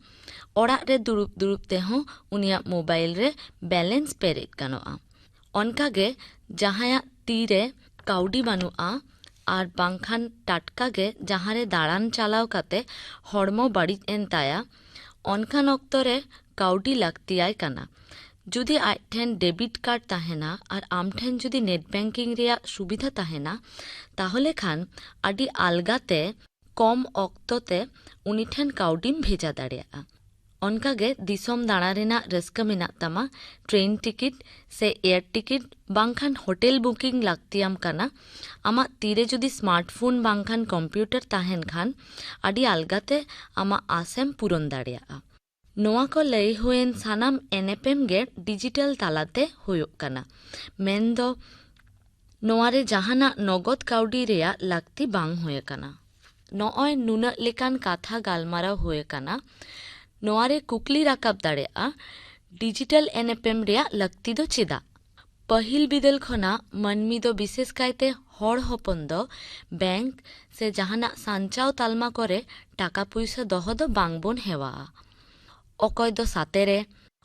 ᱚᱲᱟᱜ ᱨᱮ ᱫᱩᱲᱩᱵ ᱫᱩᱲᱩᱵ ᱛᱮᱦᱚᱸ ᱩᱱᱤᱭᱟᱜ ᱢᱳᱵᱟᱭᱤᱞ ᱨᱮ ᱵᱮᱞᱮᱱᱥ ᱯᱮᱨᱮᱡ ᱜᱟᱱᱚᱜᱼᱟ᱾ ᱚᱱᱠᱟᱜᱮ ᱡᱟᱦᱟᱸᱭᱟᱜ ᱛᱤᱨᱮ ᱠᱟᱹᱣᱰᱤ ᱵᱟᱹᱱᱩᱜᱼᱟ ᱟᱨ ᱵᱟᱝᱠᱷᱟᱱ ᱴᱟᱴᱠᱟ ᱜᱮ ᱡᱟᱦᱟᱸ ᱨᱮ ᱫᱟᱬᱟᱱ ᱪᱟᱞᱟᱣ ᱠᱟᱛᱮ ᱦᱚᱲᱢᱚ ᱵᱟᱹᱲᱤᱡ ᱮᱱ ᱛᱟᱭᱟ, ᱚᱱᱠᱟᱱ ᱚᱠᱛᱚ ᱨᱮ ᱠᱟᱹᱣᱰᱤ ᱞᱟᱹᱠᱛᱤᱭᱟᱭ ᱠᱟᱱᱟ᱾ ᱡᱩᱫᱤ ᱟᱡ ᱴᱷᱮᱱ ᱰᱮᱵᱤᱴ ᱠᱟᱨᱰ ᱛᱟᱦᱮᱱᱟ ᱟᱨ ᱟᱢ ᱴᱷᱮᱱ ᱡᱩᱫᱤ ᱱᱮᱴ ᱵᱮᱝᱠᱤᱝ ᱨᱮᱭᱟᱜ ᱥᱩᱵᱤᱫᱷᱟ ᱛᱟᱦᱮᱱᱟ, ᱛᱟᱦᱚᱞᱮ ᱠᱷᱟᱱ ᱟᱹᱰᱤ ᱟᱞᱜᱟ ᱛᱮ ᱠᱚᱢ ᱚᱠᱛᱚ ᱛᱮ ᱩᱱᱤ ᱴᱷᱮᱱ ᱠᱟᱹᱣᱰᱤᱢ ᱵᱷᱮᱡᱟ ᱫᱟᱲᱮᱭᱟᱜᱼᱟ᱾ ᱚᱱᱠᱟᱜᱮ ᱫᱤᱥᱚᱢ ᱫᱟᱬᱟ ᱨᱮᱱᱟᱜ ᱨᱟᱹᱥᱠᱟᱹ ᱢᱮᱱᱟᱜ ᱛᱟᱢᱟ, ᱴᱨᱮᱱ ᱴᱤᱠᱤᱴ ᱥᱮ ᱮᱭᱟᱨ ᱴᱤᱠᱤᱴ ᱵᱟᱝᱠᱷᱟᱱ ᱦᱳᱴᱮᱞ ᱵᱩᱠᱤᱝ ᱞᱟᱹᱠᱛᱤᱭᱟᱢ ᱠᱟᱱᱟ, ᱟᱢᱟᱜ ᱛᱤᱨᱮ ᱡᱩᱫᱤ ᱥᱢᱟᱨᱴᱯᱷᱳᱱ ᱵᱟᱝᱠᱷᱟᱱ ᱠᱚᱢᱯᱤᱭᱩᱴᱟᱨ ᱛᱟᱦᱮᱱ ᱠᱷᱟᱱ ᱟᱹᱰᱤ ᱟᱞᱜᱟᱛᱮ ᱟᱢᱟᱜ ᱟᱥᱮᱢ ᱯᱩᱨᱚᱱ ᱫᱟᱲᱮᱭᱟᱜᱼᱟ᱾ ᱱᱚᱣᱟ ᱠᱚ ᱞᱟᱹᱭ ᱦᱩᱭᱮᱱ ᱥᱟᱱᱟᱢ ᱮᱱᱮᱯᱮᱢ ᱜᱮ ᱰᱤᱡᱤᱴᱟᱞ ᱛᱟᱞᱟᱛᱮ ᱦᱩᱭᱩᱜ ᱠᱟᱱᱟ, ᱢᱮᱱᱫᱚ ᱱᱚᱣᱟ ᱨᱮ ᱡᱟᱦᱟᱱᱟᱜ ᱱᱚᱜᱚᱫ ᱠᱟᱹᱣᱰᱤ ᱨᱮᱭᱟᱜ ᱞᱟᱹᱠᱛᱤ ᱵᱟᱝ ᱦᱩᱭ ᱟᱠᱟᱱᱟ᱾ ᱱᱚᱜᱼᱚᱭ ᱱᱩᱱᱟᱹᱜ ᱞᱮᱠᱟᱱ ᱠᱟᱛᱷᱟ ᱜᱟᱞᱢᱟᱨᱟᱣ ᱦᱩᱭ ᱟᱠᱟᱱᱟ᱾ ᱱᱚᱣᱟ ᱨᱮ ᱠᱩᱠᱞᱤ ᱨᱟᱠᱟᱵ ᱫᱟᱲᱮᱭᱟᱜᱼᱟ, ᱰᱤᱡᱤᱴᱟᱞ ᱮᱱᱮᱯᱮᱢ ᱨᱮᱭᱟᱜ ᱞᱟᱹᱠᱛᱤ ᱫᱚ ᱪᱮᱫᱟᱜ? ᱯᱟᱹᱦᱤᱞ ᱵᱤᱫᱟᱹᱞ ᱠᱷᱚᱱᱟᱜ ᱢᱟᱹᱱᱢᱤ ᱫᱚ, ᱵᱤᱥᱮᱥ ᱠᱟᱭᱛᱮ ᱦᱚᱲ ᱦᱚᱯᱚᱱ ᱫᱚ, ᱵᱮᱝᱠ ᱥᱮ ᱡᱟᱦᱟᱱᱟᱜ ᱥᱟᱧᱪᱟᱣ ᱛᱟᱞᱢᱟ ᱠᱚᱨᱮ ᱴᱟᱠᱟ ᱯᱩᱭᱥᱟᱹ ᱫᱚᱦᱚ ᱫᱚ ᱵᱟᱝ ᱵᱚᱱ ᱦᱮᱣᱟᱜᱼᱟ᱾ ᱚᱠᱚᱭ ᱫᱚ ᱥᱟᱛᱮ ᱨᱮ,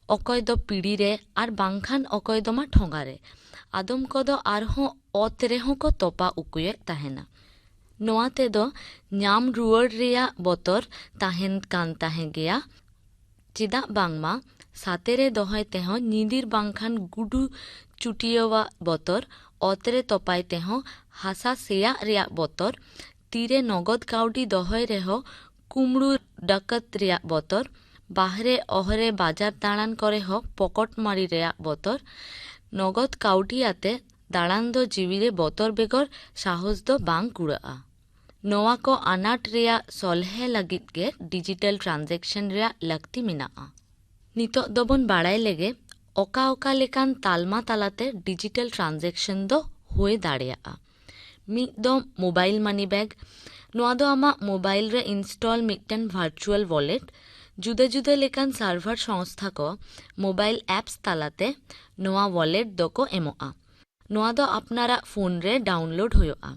ᱚᱠᱚᱭ ᱫᱚ ᱯᱤᱲᱤ ᱨᱮ, ᱟᱨ ᱵᱟᱝᱠᱷᱟᱱ ᱚᱠᱚᱭ ᱫᱚ ᱢᱟ ᱴᱷᱚᱸᱜᱟ ᱨᱮ᱾ ᱟᱫᱚᱢ ᱠᱚᱫᱚ ᱟᱨᱦᱚᱸ ᱚᱛ ᱨᱮᱦᱚᱸ ᱠᱚ ᱛᱚᱯᱟ ᱩᱠᱩᱭᱮᱫ ᱛᱟᱦᱮᱱᱟ᱾ ᱱᱚᱣᱟ ᱛᱮᱫᱚ ᱧᱟᱢ ᱨᱩᱣᱟᱹᱲ ᱨᱮᱭᱟᱜ ᱵᱚᱛᱚᱨ ᱛᱟᱦᱮᱱ ᱠᱟᱱ ᱛᱟᱦᱮᱸ ᱜᱮᱭᱟ᱾ ᱪᱮᱫᱟᱜ ᱵᱟᱝᱢᱟ ᱥᱟᱛᱮ ᱨᱮ ᱫᱚᱦᱚᱭ ᱛᱮᱦᱚᱸ ᱧᱤᱫᱤᱨ ᱵᱟᱝᱠᱷᱟᱱ ᱜᱩᱰᱩ ᱪᱩᱴᱤᱭᱟᱹᱣᱟᱜ ᱵᱚᱛᱚᱨ, ᱚᱛ ᱨᱮ ᱛᱚᱯᱟᱭ ᱛᱮᱦᱚᱸ ᱦᱟᱥᱟ ᱥᱮᱭᱟᱜ ᱨᱮᱭᱟᱜ ᱵᱚᱛᱚᱨ, ᱛᱤᱨᱮ ᱱᱚᱜᱚᱫ ᱠᱟᱹᱣᱰᱤ ᱫᱚᱦᱚᱭ ᱨᱮᱦᱚᱸ ᱠᱩᱢᱲᱩ ᱰᱟᱠᱟᱛ ᱨᱮᱭᱟᱜ ᱵᱚᱛᱚᱨ, ᱵᱟᱦᱨᱮ ᱚᱦᱨᱮ ᱵᱟᱡᱟᱨ ᱫᱟᱬᱟᱱ ᱠᱚᱨᱮ ᱦᱚᱸ ᱯᱚᱠᱚᱴ ᱢᱟᱹᱨᱤ ᱨᱮᱭᱟᱜ ᱵᱚᱛᱚᱨ᱾ ᱱᱚᱜᱚᱫ ᱠᱟᱹᱣᱰᱤ ᱟᱛᱮ ᱫᱟᱬᱟᱱ ᱫᱚ ᱡᱤᱣᱤ ᱨᱮ ᱵᱚᱛᱚᱨ ᱵᱮᱜᱚᱨ ᱥᱟᱦᱚᱥ ᱫᱚ ᱵᱟᱝ ᱠᱩᱲᱟᱹᱜᱼᱟ᱾ ᱱᱚᱣᱟ ᱠᱚ ᱟᱱᱟᱴ ᱨᱮᱭᱟᱜ ᱥᱚᱞᱦᱮ ᱞᱟᱹᱜᱤᱫ ᱜᱮ ᱰᱤᱡᱤᱴᱟᱞ ᱴᱨᱟᱱᱡᱮᱠᱥᱚᱱ ᱨᱮᱭᱟᱜ ᱞᱟᱹᱠᱛᱤ ᱢᱮᱱᱟᱜᱼᱟ᱾ ᱱᱤᱛᱚᱜ ᱫᱚᱵᱚᱱ ᱵᱟᱲᱟᱭ ᱞᱮᱜᱮ ᱚᱠᱟ ᱚᱠᱟ ᱞᱮᱠᱟᱱ ᱛᱟᱞᱢᱟ ᱛᱟᱞᱟᱛᱮ ᱰᱤᱡᱤᱴᱟᱞ ᱴᱨᱟᱱᱡᱮᱠᱥᱚᱱ ᱫᱚ ᱦᱩᱭ ᱫᱟᱲᱮᱭᱟᱜᱼᱟ? ᱢᱤᱫ ᱫᱚ ᱢᱳᱵᱟᱭᱤᱞ ᱢᱟᱱᱤ ᱵᱮᱜᱽ᱾ ᱱᱚᱣᱟ ᱫᱚ ᱟᱢᱟᱜ ᱢᱳᱵᱟᱭᱤᱞ ᱨᱮ ᱤᱱᱥᱴᱚᱞ ᱢᱤᱫᱴᱮᱱ ᱵᱷᱟᱨᱪᱩᱣᱟᱞ ᱣᱟᱞᱮᱴ᱾ ᱡᱩᱫᱟᱹ ᱡᱩᱫᱟᱹ ᱞᱮᱠᱟᱱ ᱥᱟᱨᱵᱷᱟᱨ ᱥᱚᱝᱥᱛᱷᱟ ᱠᱚ ᱢᱳᱵᱟᱭᱤᱞ ᱮᱯᱥ ᱛᱟᱞᱟᱛᱮ ᱱᱚᱣᱟ ᱣᱟᱞᱮᱴ ᱫᱚᱠᱚ ᱮᱢᱚᱜᱼᱟ᱾ ᱱᱚᱣᱟ ᱫᱚ ᱟᱯᱱᱟᱨᱟᱜ ᱯᱷᱳᱱ ᱨᱮ ᱰᱟᱣᱩᱱᱞᱳᱰ ᱦᱩᱭᱩᱜᱼᱟ᱾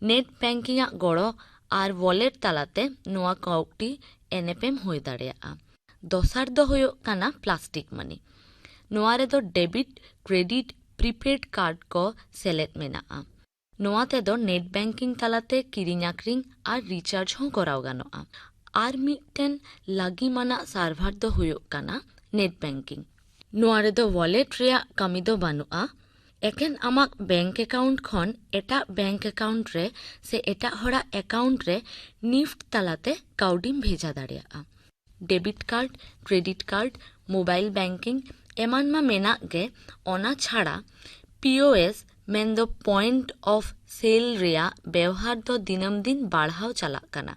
ᱱᱮᱴ ᱵᱮᱝᱠᱤᱝ ᱟᱜ ᱜᱚᱲᱚ ᱟᱨ ᱣᱟᱞᱮᱴ ᱛᱟᱞᱟᱛᱮ ᱱᱚᱣᱟ ᱠᱟᱹᱣᱰᱤ ᱮᱱᱮᱯᱮᱢ ᱦᱩᱭ ᱫᱟᱲᱮᱭᱟᱜᱼᱟ᱾ ᱫᱚᱥᱟᱨ ᱫᱚ ᱦᱩᱭᱩᱜ ᱠᱟᱱᱟ ᱯᱞᱟᱥᱴᱤᱠ ᱢᱟᱱᱤ᱾ ᱱᱚᱣᱟ ᱨᱮᱫᱚ ᱰᱮᱵᱤᱴ, ᱠᱨᱮᱰᱤᱴ, ᱯᱨᱤᱯᱮᱰ ᱠᱟᱨᱰ ᱠᱚ ᱥᱮᱞᱮᱫ ᱢᱮᱱᱟᱜᱼᱟ᱾ ᱱᱚᱣᱟ ᱛᱮᱫᱚ ᱱᱮᱴ ᱵᱮᱝᱠᱤᱝ ᱛᱟᱞᱟᱛᱮ ᱠᱤᱨᱤᱧ ᱟᱠᱷᱨᱤᱧ ᱟᱨ ᱨᱤᱪᱟᱨᱡᱽ ᱦᱚᱸ ᱠᱚᱨᱟᱣ ᱜᱟᱱᱚᱜᱼᱟ᱾ ᱟᱨ ᱢᱤᱫᱴᱮᱱ ᱞᱟᱹᱜᱤᱢ ᱟᱱᱟᱜ ᱥᱟᱨᱵᱷᱟᱨ ᱫᱚ ᱦᱩᱭᱩᱜ ᱠᱟᱱᱟ ᱱᱮᱴ ᱵᱮᱝᱠᱤᱝ᱾ ᱱᱚᱣᱟ ᱨᱮᱫᱚ ᱣᱟᱞᱮᱴ ᱨᱮᱭᱟᱜ ᱠᱟᱹᱢᱤ ᱫᱚ ᱵᱟᱹᱱᱩᱜᱼᱟ, ᱮᱠᱮᱱ ᱟᱢᱟᱜ ᱵᱮᱝᱠ ᱮᱠᱟᱣᱩᱱᱴ ᱠᱷᱚᱱ ᱮᱴᱟᱜ ᱵᱮᱝᱠ ᱮᱠᱟᱣᱩᱱᱴ ᱨᱮ ᱥᱮ ᱮᱴᱟᱜ ᱦᱚᱲᱟᱜ ᱮᱠᱟᱣᱩᱱᱴ ᱨᱮ ᱱᱤᱯᱷᱴ ᱛᱟᱞᱟᱛᱮ ᱠᱟᱹᱣᱰᱤᱢ ᱵᱷᱮᱡᱟ ᱫᱟᱲᱮᱭᱟᱜᱼᱟ᱾ Debit card, credit card, mobile banking ᱮᱢᱟᱱ ᱢᱟ ᱢᱮᱱᱟᱜ ᱜᱮ, ᱚᱱᱟ ᱪᱷᱟᱲᱟ ᱯᱤ ᱳ ᱮᱥ ᱢᱮᱱᱫᱚ ᱯᱚᱭᱮᱱᱴ ᱚᱯᱷ ᱥᱮᱞ ᱨᱮᱭᱟᱜ ᱵᱮᱣᱦᱟᱨ ᱫᱚ ᱫᱤᱱᱟᱹᱢ ᱫᱤᱱ ᱵᱟᱲᱦᱟᱣ ᱪᱟᱞᱟᱜ ᱠᱟᱱᱟ᱾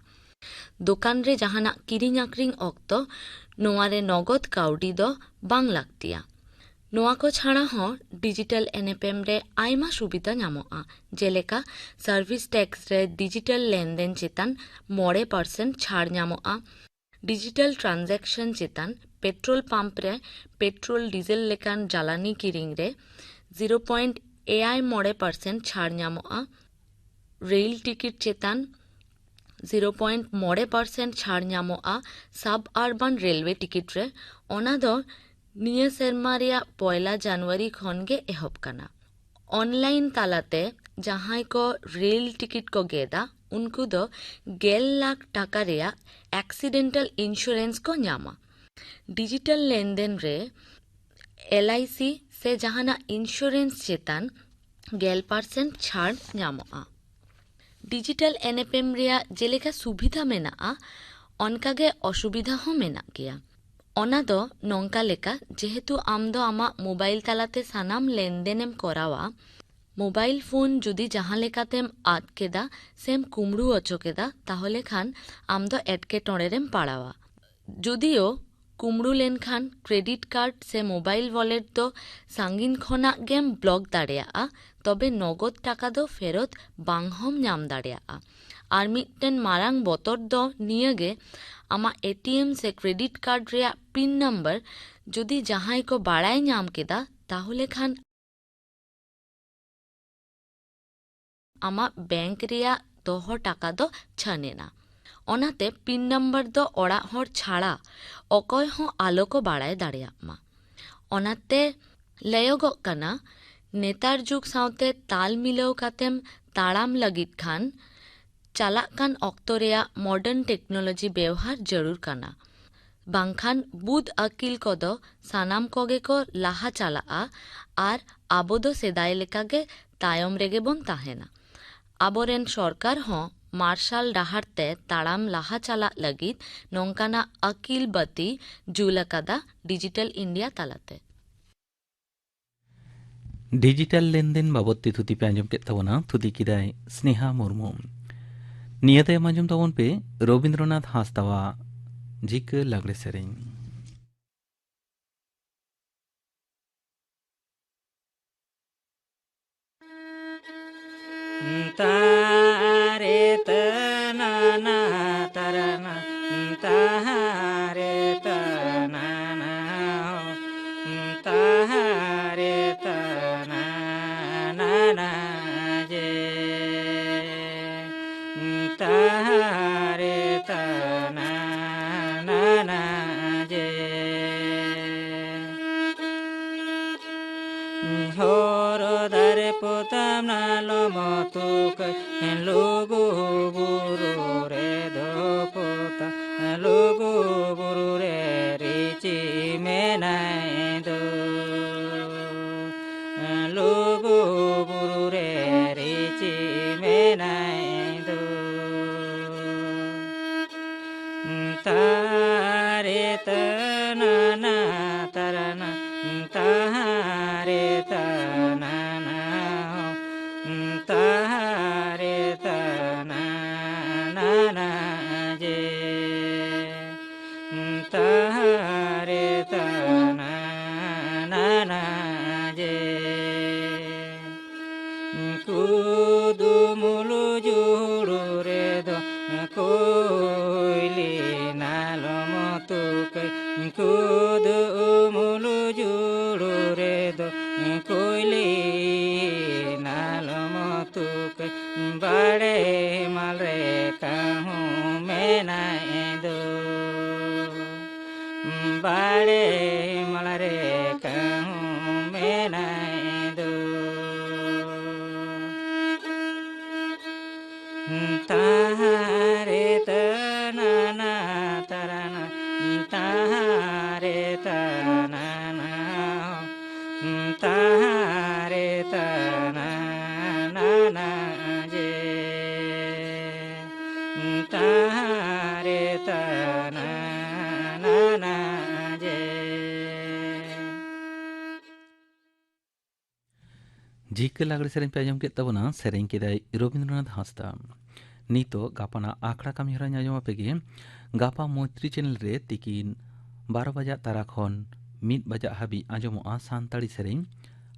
ᱫᱚᱠᱟᱱ ᱨᱮ ᱡᱟᱦᱟᱱᱟᱜ ᱠᱤᱨᱤᱧ ᱟᱠᱷᱨᱤᱧ ᱚᱠᱛᱚ ᱱᱚᱣᱟ ᱨᱮ ᱱᱚᱜᱚᱫ ᱠᱟᱹᱣᱰᱤ ᱫᱚ ᱵᱟᱝ ᱞᱟᱹᱠᱛᱤᱭᱟ᱾ ᱱᱚᱣᱟ ᱠᱚ ᱪᱷᱟᱲᱟ ᱦᱚᱸ ᱰᱤᱡᱤᱴᱟᱞ ᱮᱱᱮᱯᱮᱢ ᱨᱮ ᱟᱭᱢᱟ ᱥᱩᱵᱤᱫᱷᱟ ᱧᱟᱢᱚᱜᱼᱟ, ᱡᱮᱞᱮᱠᱟ ᱥᱟᱨᱵᱷᱤᱥ ᱴᱮᱠᱥ ᱨᱮ ᱰᱤᱡᱤᱴᱟᱞ ᱞᱮᱱᱫᱮᱱ ᱪᱮᱛᱟᱱ ᱢᱚᱬᱮ ᱯᱟᱨᱥᱮᱱᱴ ᱪᱷᱟᱲ ᱧᱟᱢᱚᱜᱼᱟ, ᱰᱤᱡᱤᱴᱟᱞ ᱴᱨᱟᱱᱡᱟᱠᱥᱚᱱ ᱪᱮᱛᱟᱱ ᱯᱮᱴᱨᱳᱞ ᱯᱟᱢᱯ ᱨᱮ ᱯᱮᱴᱨᱳᱞ, ᱰᱤᱡᱮᱞ ᱞᱮᱠᱟᱱ ᱡᱟᱞᱟᱱᱤ ᱠᱤᱨᱤᱧ ᱨᱮ ᱡᱤᱨᱳ ᱯᱚᱭᱮᱱᱴ ᱮᱭᱟᱭ ᱢᱚᱬᱮ ᱯᱟᱨᱥᱮᱱᱴ ᱪᱷᱟᱲ ᱧᱟᱢᱚᱜᱼᱟ᱾ ᱨᱮᱞ ᱴᱤᱠᱤᱴ ᱪᱮᱛᱟᱱ ᱡᱤᱨᱳ ᱯᱚᱭᱮᱱᱴ ᱢᱚᱬᱮ ᱯᱟᱨᱥᱮᱱᱴ ᱪᱷᱟᱲ ᱧᱟᱢᱚᱜᱼᱟ ᱥᱟᱵ ᱟᱨᱵᱟᱱ ᱨᱮᱞᱣᱮ ᱴᱤᱠᱤᱴ ᱨᱮ᱾ ᱚᱱᱟ ᱫᱚ ᱱᱤᱭᱟᱹ ᱥᱮᱨᱢᱟ ᱨᱮᱭᱟᱜ ᱯᱚᱭᱞᱟ ᱡᱟᱱᱩᱣᱟᱨᱤ ᱠᱷᱚᱱ ᱜᱮ ᱮᱦᱚᱵ ᱠᱟᱱᱟ᱾ ᱚᱱᱞᱟᱭᱤᱱ ᱛᱟᱞᱟᱛᱮ ᱡᱟᱦᱟᱸᱭ ᱠᱚ ᱨᱮᱞ ᱴᱤᱠᱤᱴ ᱠᱚ ᱜᱮᱫᱟ, ᱩᱱᱠᱩ ᱫᱚ ᱜᱮᱞ ᱞᱟᱠᱷ ᱴᱟᱠᱟ ᱨᱮᱭᱟᱜ ᱮᱠᱥᱤᱰᱮᱱᱴᱟᱞ ᱤᱱᱥᱩᱨᱮᱱᱥ ᱠᱚ ᱧᱟᱢᱟ᱾ ᱰᱤᱡᱤᱴᱟᱞ ᱞᱮᱱᱫᱮᱱ ᱨᱮ ᱮᱞ ᱟᱭ ᱥᱤ ᱥᱮ ᱡᱟᱦᱟᱱᱟᱜ ᱤᱱᱥᱩᱨᱮᱱᱥ ᱪᱮᱛᱟᱱ ᱜᱮᱞ ᱯᱟᱨᱥᱮᱱᱴ ᱪᱷᱟᱲ ᱧᱟᱢᱚᱜᱼᱟ᱾ ᱰᱤᱡᱤᱴᱟᱞ ᱮᱱᱮᱯᱮᱢ ᱨᱮᱭᱟᱜ ᱡᱮᱞᱮᱠᱟ ᱥᱩᱵᱤᱫᱷᱟ ᱢᱮᱱᱟᱜᱼᱟ, ᱚᱱᱠᱟᱜᱮ ᱚᱥᱩᱵᱤᱫᱷᱟ ᱦᱚᱸ ᱢᱮᱱᱟᱜ ᱜᱮᱭᱟ᱾ ᱚᱱᱟ ᱫᱚ ᱱᱚᱝᱠᱟ ᱞᱮᱠᱟ, ᱡᱮᱦᱮᱛᱩ ᱟᱢ ᱫᱚ ᱟᱢᱟᱜ ᱢᱳᱵᱟᱭᱤᱞ ᱛᱟᱞᱟᱛᱮ ᱥᱟᱱᱟᱢ ᱞᱮᱱᱫᱮᱱᱮᱢ ᱠᱚᱨᱟᱣᱟ, ᱢᱳᱵᱟᱭᱤᱞ ᱯᱷᱳᱱ ᱡᱩᱫᱤ ᱡᱟᱦᱟᱸ ᱞᱮᱠᱟᱛᱮᱢ ᱟᱫ ᱠᱮᱫᱟ ᱥᱮᱢ ᱠᱩᱢᱵᱽᱲᱩ ᱚᱪᱚ ᱠᱮᱫᱟ, ᱛᱟᱦᱚᱞᱮ ᱠᱷᱟᱱ ᱟᱢ ᱫᱚ ᱮᱴᱠᱮᱴᱚᱬᱮ ᱨᱮᱢ ᱯᱟᱲᱟᱣᱟ᱾ ᱡᱩᱫᱤᱭᱳ ᱠᱩᱢᱵᱽᱲᱩ ᱞᱮᱱᱠᱷᱟᱱ ᱠᱨᱮᱰᱤᱴ ᱠᱟᱨᱰ ᱥᱮ ᱢᱳᱵᱟᱭᱤᱞ ᱣᱟᱞᱮᱴ ᱫᱚ ᱥᱟᱺᱜᱤᱧ ᱠᱷᱚᱱᱟᱜ ᱜᱮᱢ ᱵᱞᱚᱠ ᱫᱟᱲᱮᱭᱟᱜᱼᱟ, ᱛᱚᱵᱮ ᱱᱚᱜᱚᱫ ᱴᱟᱠᱟ ᱫᱚ ᱯᱷᱮᱨᱚᱛ ᱵᱟᱝ ᱦᱚᱸᱢ ᱧᱟᱢ ᱫᱟᱲᱮᱭᱟᱜᱼᱟ᱾ ᱟᱨ ᱢᱤᱫᱴᱮᱱ ᱢᱟᱨᱟᱝ ᱵᱚᱛᱚᱨ ᱫᱚ ᱱᱤᱭᱟᱹ ᱜᱮ, ᱟᱢᱟᱜ ᱮ ᱴᱤ ᱮᱢ ᱥᱮ ᱠᱨᱮᱰᱤᱴ ᱠᱟᱨᱰ ᱨᱮᱭᱟᱜ ᱯᱤᱱ ᱱᱟᱢᱵᱟᱨ ᱡᱩᱫᱤ ᱡᱟᱦᱟᱸᱭ ᱠᱚ ᱵᱟᱲᱟᱭ ᱧᱟᱢ ᱠᱮᱫᱟ, ᱛᱟᱦᱚᱞᱮ ᱠᱷᱟᱱ ᱟᱢᱟᱜ ᱵᱮᱝᱠ ᱨᱮᱭᱟᱜ ᱫᱚᱦᱚ ᱴᱟᱠᱟ ᱫᱚ ᱪᱷᱟᱹᱱ ᱮᱱᱟ᱾ ᱚᱱᱟᱛᱮ ᱯᱤᱱ ᱱᱟᱢᱵᱟᱨ ᱫᱚ ᱚᱲᱟᱜ ᱦᱚᱲ ᱪᱷᱟᱲᱟ ᱚᱠᱚᱭ ᱦᱚᱸ ᱟᱞᱚ ᱠᱚ ᱵᱟᱲᱟᱭ ᱫᱟᱲᱮᱭᱟᱜ ᱢᱟ᱾ ᱚᱱᱟᱛᱮ ᱞᱟᱹᱭᱚᱜᱚᱜ ᱠᱟᱱᱟ, ᱱᱮᱛᱟᱨ ᱡᱩᱜᱽ ᱥᱟᱶᱛᱮ ᱛᱟᱞ ᱢᱤᱞᱟᱹᱣ ᱠᱟᱛᱮᱢ ᱛᱟᱲᱟᱢ ᱞᱟᱹᱜᱤᱫ ᱠᱷᱟᱱ, ᱪᱟᱞᱟᱜ ᱠᱟᱱ ᱚᱠᱛᱚ ᱨᱮᱭᱟᱜ ᱢᱚᱰᱟᱨᱱ ᱴᱮᱠᱱᱳᱞᱚᱡᱤ ᱵᱮᱣᱦᱟᱨ ᱡᱟᱹᱨᱩᱲ ᱠᱟᱱᱟ᱾ ᱵᱟᱝᱠᱷᱟᱱ ᱵᱩᱫ ᱟᱹᱠᱤᱞ ᱠᱚᱫᱚ ᱥᱟᱱᱟᱢ ᱠᱚᱜᱮ ᱠᱚ ᱞᱟᱦᱟ ᱪᱟᱞᱟᱜᱼᱟ ᱟᱨ ᱟᱵᱚ ᱫᱚ ᱥᱮᱫᱟᱭ ᱞᱮᱠᱟᱜᱮ ᱛᱟᱭᱚᱢ ᱨᱮᱜᱮ ᱵᱚᱱ ᱛᱟᱦᱮᱱᱟ᱾ ᱟᱵᱚᱨᱮᱱ ᱥᱚᱨᱠᱟᱨ ᱦᱚᱸ ᱢᱟᱨᱥᱟᱞ ᱰᱟᱦᱟᱨ ᱛᱮ ᱛᱟᱲᱟᱢ ᱞᱟᱦᱟ ᱪᱟᱞᱟᱜ ᱞᱟᱹᱜᱤᱫ ᱱᱚᱝᱠᱟᱱᱟᱜ ᱟᱹᱠᱤᱞ ᱵᱟᱹᱛᱤ ᱡᱩᱞ ᱟᱠᱟᱫᱟ ᱰᱤᱡᱤᱴᱟᱞ ᱤᱱᱰᱤᱭᱟ ᱛᱟᱞᱟᱛᱮ᱾ ᱰᱤᱡᱤᱴᱟᱞ ᱞᱮᱱᱫᱮᱱ ᱵᱟᱵᱚᱫ ᱛᱮ ᱛᱷᱩᱛᱤ ᱯᱮ ᱟᱸᱡᱚᱢ ᱠᱮᱫ ᱛᱟᱵᱚᱱᱟ᱾ ᱛᱷᱩᱛᱤ ᱠᱮᱫᱟᱭ ᱥᱱᱮᱦᱟ ᱢᱩᱨᱢᱩ᱾ ᱱᱤᱭᱟᱹ ᱛᱟᱭᱚᱢ ᱟᱸᱡᱚᱢ ᱛᱟᱵᱚᱱ ᱯᱮ ᱨᱚᱵᱤᱱᱫᱨᱚᱱᱟᱛᱷ ᱦᱟᱸᱥᱫᱟᱣᱟᱜ ᱡᱷᱤᱠᱟᱹ ᱞᱟᱜᱽᱲᱮ ᱥᱮᱨᱮᱧ᱾ ᱛᱟᱨᱮ ᱛᱟᱱᱟᱱᱟ ᱛᱟᱨᱟᱱᱟ, ᱛᱟᱦᱟᱨᱮ ᱛᱟᱱᱟᱱᱟ, ᱛᱟᱦᱟᱨᱮ ᱛᱟᱱᱟᱱᱟ ᱡᱮ, ᱛᱟᱦᱟᱨᱮ ᱛᱟᱱᱟᱱᱟ ᱡᱮ᱾ ᱦᱚᱨᱚ ᱫᱟᱨᱮ ᱯᱚᱛᱟᱢ ᱱᱟ ᱞᱚᱢᱚ ᱛᱩᱠᱟᱹᱭ, ᱞᱩᱜᱩ ᱵᱩᱨᱩ ᱨᱮ ᱫᱚ ᱯᱚᱛᱟᱢ, ᱞᱩᱜᱩ ᱵᱩᱨᱩ ᱨᱮ ᱨᱤᱪᱤ ᱢᱮᱱᱟᱭ ᱫᱚ, ᱞᱩᱜᱩ ᱵᱩᱨᱩ ᱨᱮ ᱨᱤᱪᱤ ᱢᱮᱱᱟᱭ ᱫᱚ᱾ ᱛᱟᱨᱮ ᱛᱟᱱᱟᱱᱟ ᱛᱟᱨᱟᱱᱟ, ᱛᱟᱦᱟᱨᱮ ᱛᱟᱱᱟᱱᱟ, ᱛᱟᱦᱟᱨᱮ ᱛᱟᱱᱟᱱᱟ ᱡᱮ, ᱛᱟᱦᱟᱨᱮ ᱠᱩᱫᱩᱢᱩᱞᱩ ᱡᱩᱲᱩ ᱨᱮᱫᱚ ᱠᱩᱭᱞᱤ ᱱᱟᱞᱚᱢ ᱛᱩᱠᱟᱹᱭ, ᱠᱩᱫᱩᱢᱩᱞᱩ ᱡᱩᱲᱩ ᱨᱮᱫᱚ ᱠᱩᱭᱞᱤ ᱱᱟᱞᱚᱢ ᱛᱩᱠᱟᱹᱭ, ᱵᱟᱲᱮ ᱢᱟᱞ ᱨᱮ ᱠᱟᱹᱦᱩ ᱢᱮᱱᱟᱭ ᱫᱚ᱾ ᱵᱟᱲᱮ ᱢᱟᱞ ᱨᱮ ᱠᱟᱹᱦᱩ ᱢᱮᱱᱟᱭ ᱫᱚ᱾ ᱛᱟᱦᱟᱨᱮ ᱛᱟᱱᱟᱱᱟ ᱛᱟᱨᱟᱱᱟ, ᱛᱟᱦᱟᱨᱮ ᱛᱟᱱᱟᱱᱟ, ᱛᱟᱦᱟᱨᱮ ᱛᱟᱱᱟᱱᱟ ᱡᱮ᱾ ᱛᱟᱦᱟᱨᱮ ᱛᱟᱱᱟᱱᱟ ᱡᱮ᱾ ᱡᱷᱤᱠᱟᱹ ᱞᱟᱜᱽᱲᱮ ᱥᱮᱨᱮᱧ ᱯᱮ ᱟᱸᱡᱚᱢ ᱠᱮᱫ ᱛᱟᱵᱚᱱᱟ, ᱥᱮᱨᱮᱧ ᱠᱮᱫᱟᱭ ᱨᱚᱵᱤᱱᱫᱨᱚᱱᱟᱛᱷ ᱦᱟᱸᱥᱫᱟ᱾ ᱱᱤᱛᱚᱜ ᱜᱟᱯᱟᱱᱟᱜ ᱟᱠᱷᱲᱟ ᱠᱟᱹᱢᱤ ᱦᱚᱨᱟᱧ ᱟᱸᱡᱚᱢ ᱟᱯᱮ ᱜᱮ᱾ ᱜᱟᱯᱟ ᱢᱳᱭᱛᱨᱤ ᱪᱮᱱᱮᱞ ᱨᱮ ᱛᱤᱠᱤᱱ ᱵᱟᱨᱚ ᱵᱟᱡᱟᱜ ᱛᱟᱨᱟ ᱠᱷᱚᱱ ᱢᱤᱫ ᱵᱟᱡᱟᱜ ᱦᱟᱹᱵᱤᱡ ᱟᱸᱡᱚᱢᱚᱜᱼᱟ ᱥᱟᱱᱛᱟᱲᱤ ᱥᱮᱨᱮᱧ᱾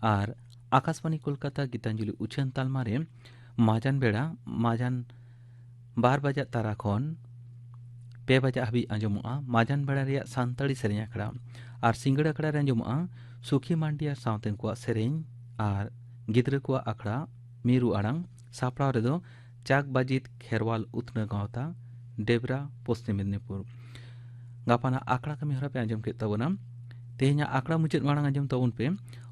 ᱟᱨ ᱟᱠᱟᱥᱵᱟᱱᱤ ᱠᱳᱞᱠᱟᱛᱟ ᱜᱤᱛᱟᱧᱡᱚᱞᱤ ᱩᱪᱷᱟᱹᱱ ᱛᱟᱞᱢᱟ ᱨᱮ ᱢᱟᱡᱟᱱ ᱵᱮᱲᱟ, ᱢᱟᱡᱟᱱ ᱵᱟᱨ ᱵᱟᱡᱟᱜ ᱛᱟᱨᱟ ᱠᱷᱚᱱ ᱯᱮ ᱵᱟᱡᱟᱜ ᱦᱟᱹᱵᱤᱡ ᱟᱸᱡᱚᱢᱚᱜᱼᱟ ᱢᱟᱡᱟᱱ ᱵᱮᱲᱟ ᱨᱮᱭᱟᱜ ᱥᱟᱱᱛᱟᱲᱤ ᱥᱮᱨᱮᱧ ᱟᱠᱷᱲᱟ᱾ ᱟᱨ ᱥᱤᱸᱜᱟᱹᱲ ᱟᱠᱷᱲᱟ ᱨᱮ ᱟᱸᱡᱚᱢᱚᱜᱼᱟ ᱥᱩᱠᱷᱤ ᱢᱟᱱᱰᱤ ᱟᱨ ᱥᱟᱶᱛᱮᱱ ᱠᱚᱣᱟᱜ ᱥᱮᱨᱮᱧ ᱟᱨ ᱜᱤᱫᱽᱨᱟᱹ ᱠᱚᱣᱟᱜ ᱟᱠᱷᱲᱟ ᱢᱤᱨᱩ ᱟᱲᱟᱝ᱾ ᱥᱟᱯᱲᱟᱣ ᱨᱮᱫᱚ ᱪᱟᱠ ᱵᱟᱡᱤᱛ ᱠᱷᱮᱨᱣᱟᱞ ᱩᱛᱱᱟᱹ ᱜᱟᱶᱛᱟ, ᱰᱮᱵᱽᱨᱟ, ᱯᱚᱥᱪᱤᱢ ᱢᱮᱫᱽᱱᱤᱯᱩᱨ᱾ ᱜᱟᱯᱟᱱᱟᱜ ᱟᱠᱷᱲᱟ ᱠᱟᱹᱢᱤ ᱦᱚᱨᱟ ᱯᱮ ᱟᱸᱡᱚᱢ ᱠᱮᱫ ᱛᱟᱵᱚᱱᱟ᱾ ᱛᱮᱦᱮᱧᱟᱜ ᱟᱠᱷᱲᱟ ᱢᱩᱪᱟᱹᱫ ᱢᱟᱲᱟᱝ ᱟᱸᱡᱚᱢ ᱛᱟᱵᱚᱱ ᱯᱮ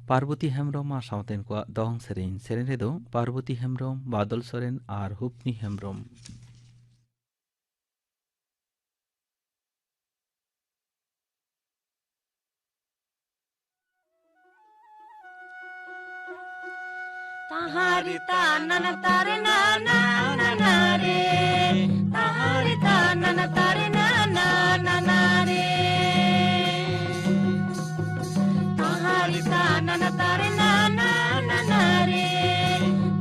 ᱯᱟᱨᱵᱚᱛᱤ ᱦᱮᱢᱵᱽᱨᱚᱢ ᱟᱨ ᱥᱟᱶᱛᱮᱱ ᱠᱚᱣᱟᱜ ᱫᱚᱝ ᱥᱮᱨᱮᱧ᱾ ᱥᱮᱨᱮᱧ ᱨᱮᱫᱚ ᱯᱟᱨᱵᱚᱛᱤ ᱦᱮᱢᱵᱽᱨᱚᱢ, ᱵᱟᱫᱚᱞ ᱥᱚᱨᱮᱱ ᱟᱨ ᱦᱩᱯᱱᱤ ᱦᱮᱢᱵᱽᱨᱚᱢ᱾ ᱛᱟᱦᱟᱨᱤ ᱛᱟᱱᱟᱱᱟ ᱛᱟᱨᱮ ᱱᱟᱱᱟ ᱱᱟᱱᱟ ᱨᱮ, ᱛᱟᱦᱟᱨᱤ ᱛᱟᱱᱟᱱᱟ ᱛᱟᱨᱮ ᱱᱟᱱᱟ ᱱᱟᱱᱟ ᱨᱮ, ᱛᱟᱦᱟᱨᱤ ᱛᱟᱱᱟᱱᱟ ᱛᱟᱨᱮ ᱱᱟᱱᱟ ᱱᱟᱱᱟ ᱨᱮ,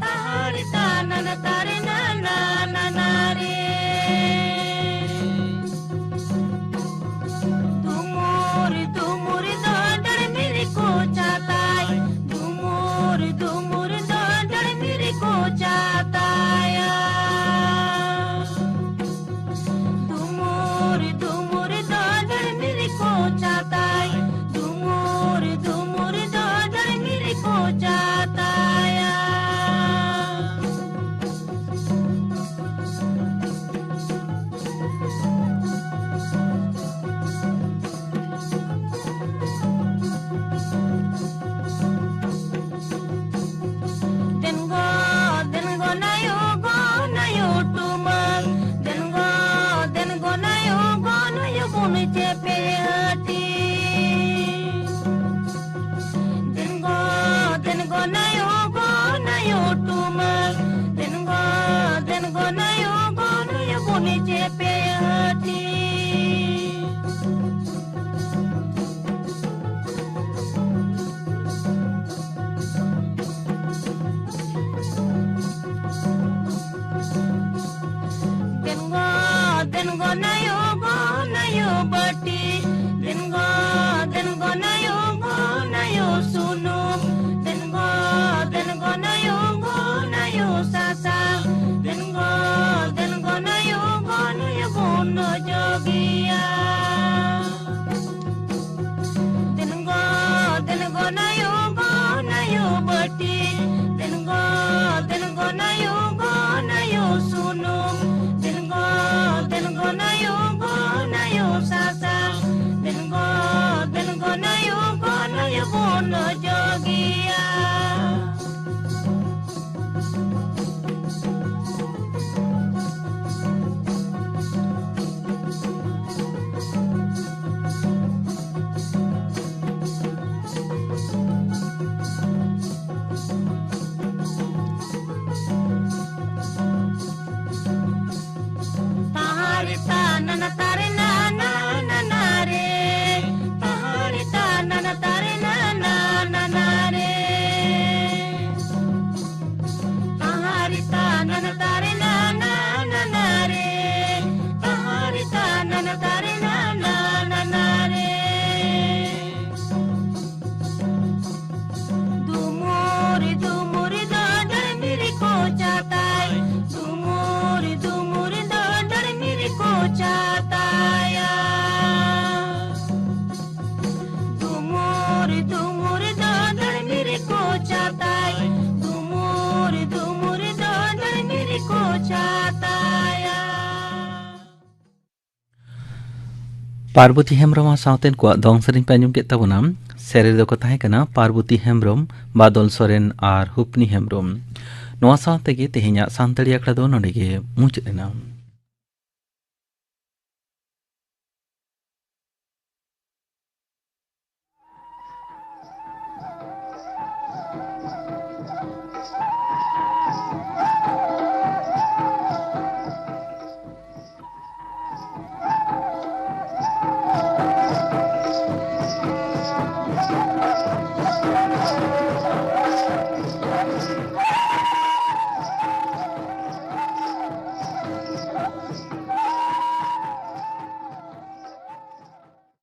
ᱛᱟᱦᱟᱨᱤ ᱛᱟᱱᱟᱱᱟ ᱛᱟᱨᱮ ᱱᱟᱱᱟ ᱱᱟᱱᱟ ᱨᱮ᱾ ᱫᱩᱢᱩᱨ ᱫᱩᱢᱩᱨ ᱫᱚ ᱰᱟᱲᱢᱤᱨᱤ ᱠᱚ ᱪᱟᱛᱟᱭ, ᱫᱩᱢᱩᱨ ᱫᱩᱢᱩᱨ ᱫᱚ ᱰᱟᱲᱢᱤᱨᱤ ᱠᱚ ᱪᱮᱯᱮ ᱦᱟᱹᱴᱤ᱾ ᱫᱮᱱᱜᱚ, ᱫᱮᱱᱜᱚ ᱱᱟᱭᱳ ᱜᱚ ᱱᱟᱭᱳ ᱵᱟᱹᱴᱤ᱾ ᱫᱮᱱᱜᱚ, ᱫᱮᱱᱜᱚ ᱱᱟᱭᱳ ᱜᱚ ᱱᱟᱭᱳ ᱥᱩᱱᱩᱢ᱾ ᱫᱮᱱᱜᱚ, ᱫᱮᱱᱜᱚ ᱱᱟᱭᱳ ᱜᱚ ᱱᱟᱭᱳ ᱥᱟᱥᱟᱝ᱾ ᱫᱮᱱᱜᱚ, ᱫᱮᱱᱜᱚ ᱱᱟᱭᱳ ᱜᱚ ᱱᱟᱭᱳ ᱵᱚᱱ ᱚᱡᱚᱜᱮᱭᱟ᱾ ᱫᱮᱱᱜᱚ, ᱫᱮᱱᱜᱚ ᱱᱟᱭᱳ ᱜᱚ ᱱᱟᱭᱳ ᱵᱟᱹᱴᱤ᱾ ᱫᱮᱱᱜᱚ, ᱫᱮᱱᱜᱚ ᱱᱟᱭᱳ ᱜᱚ ᱱᱟᱭᱳ ᱥᱩᱱᱩᱢ᱾ ᱫᱮᱱᱜᱚ, ᱫᱮᱱᱜᱚ ᱱᱟᱭᱳ ᱜᱚ ᱱᱟᱭᱳ ᱥᱟᱥᱟᱝ᱾ ᱫᱮᱱᱜᱚ, ᱫᱮᱱᱜᱚ ᱱᱟᱭᱳ ᱜᱚ ᱱᱟᱭᱳ ᱵᱚᱱ ᱚᱡᱚᱜᱮᱭᱟ᱾ ᱛᱟᱦᱟᱨᱤ ᱛᱟ ᱱᱟᱱᱟ ᱛᱟᱨᱮ ᱱᱟᱱᱟ ᱱᱟᱱᱟ ᱨᱮ᱾ ᱛᱟᱦᱟᱨᱤ ᱛᱟ ᱱᱟᱱᱟ ᱛᱟᱨᱮ ᱱᱟᱱᱟ ᱱᱟᱱᱟ ᱨᱮ᱾ ᱛᱟᱦᱟᱨᱤ ᱛᱟ ᱱᱟᱱᱟ ᱛᱟᱨᱮ ᱱᱟᱱᱟ ᱱᱟᱱᱟ ᱨᱮ᱾ ᱛᱟᱦᱟᱨᱤ ᱛᱟ ᱱᱟᱱᱟ ᱛᱟᱨᱮ ᱱᱟᱱᱟ ᱱᱟᱱᱟ ᱨᱮ᱾ ᱫᱩᱢᱩᱨᱤ ᱫᱩᱢᱩᱨᱤ ᱫᱚ ᱰᱟᱹᱲᱢᱤᱨᱤ ᱠᱚ ᱪᱟᱛᱟᱭ᱾ ᱫᱩᱢᱩᱨᱤ ᱫᱩᱢᱩᱨᱤ ᱫᱚ ᱰᱟᱹᱲᱢᱤᱨᱤ ᱠᱚ ᱪᱟᱛᱟᱭᱟ᱾ ᱫᱩᱢᱩᱨᱤ ᱫᱩᱢᱩᱨᱤ ᱫᱚ ᱰᱟᱹᱲᱢᱤᱨᱤ ᱠᱚ ᱪᱟᱛᱟᱭ᱾ ᱫᱩᱢᱩᱨᱤ ᱫᱩᱢᱩᱨᱤ ᱫᱚ ᱰᱟᱹᱲᱢᱤᱨᱤ ᱠᱚ ᱪᱟᱛᱟᱭᱟ᱾ ᱯᱟᱨᱵᱚᱛᱤ ᱦᱮᱢᱵᱨᱚᱢ ᱟᱨ ᱥᱟᱶᱛᱮᱱ ᱠᱚᱣᱟᱜ ᱫᱚᱝ ᱥᱮᱨᱮᱧ ᱯᱮ ᱟᱸᱡᱚᱢ ᱠᱮᱫ ᱛᱟᱵᱚᱱᱟ᱾ ᱥᱮᱨᱮᱧ ᱫᱚᱠᱚ ᱛᱟᱦᱮᱸ ᱠᱟᱱᱟ ᱯᱟᱨᱵᱚᱛᱤ ᱦᱮᱢᱵᱨᱚᱢ, ᱵᱟᱫᱚᱞ ᱥᱚᱨᱮᱱ ᱟᱨ ᱦᱩᱯᱱᱤ ᱦᱮᱢᱵᱨᱚᱢ᱾ ᱱᱚᱣᱟ ᱥᱟᱶ ᱛᱮᱜᱮ ᱛᱮᱦᱮᱧᱟᱜ ᱥᱟᱱᱛᱟᱲᱤ ᱟᱠᱷᱲᱟ ᱫᱚ ᱱᱚᱰᱮ ᱜᱮ ᱢᱩᱪᱟᱹᱫ ᱮᱱᱟ᱾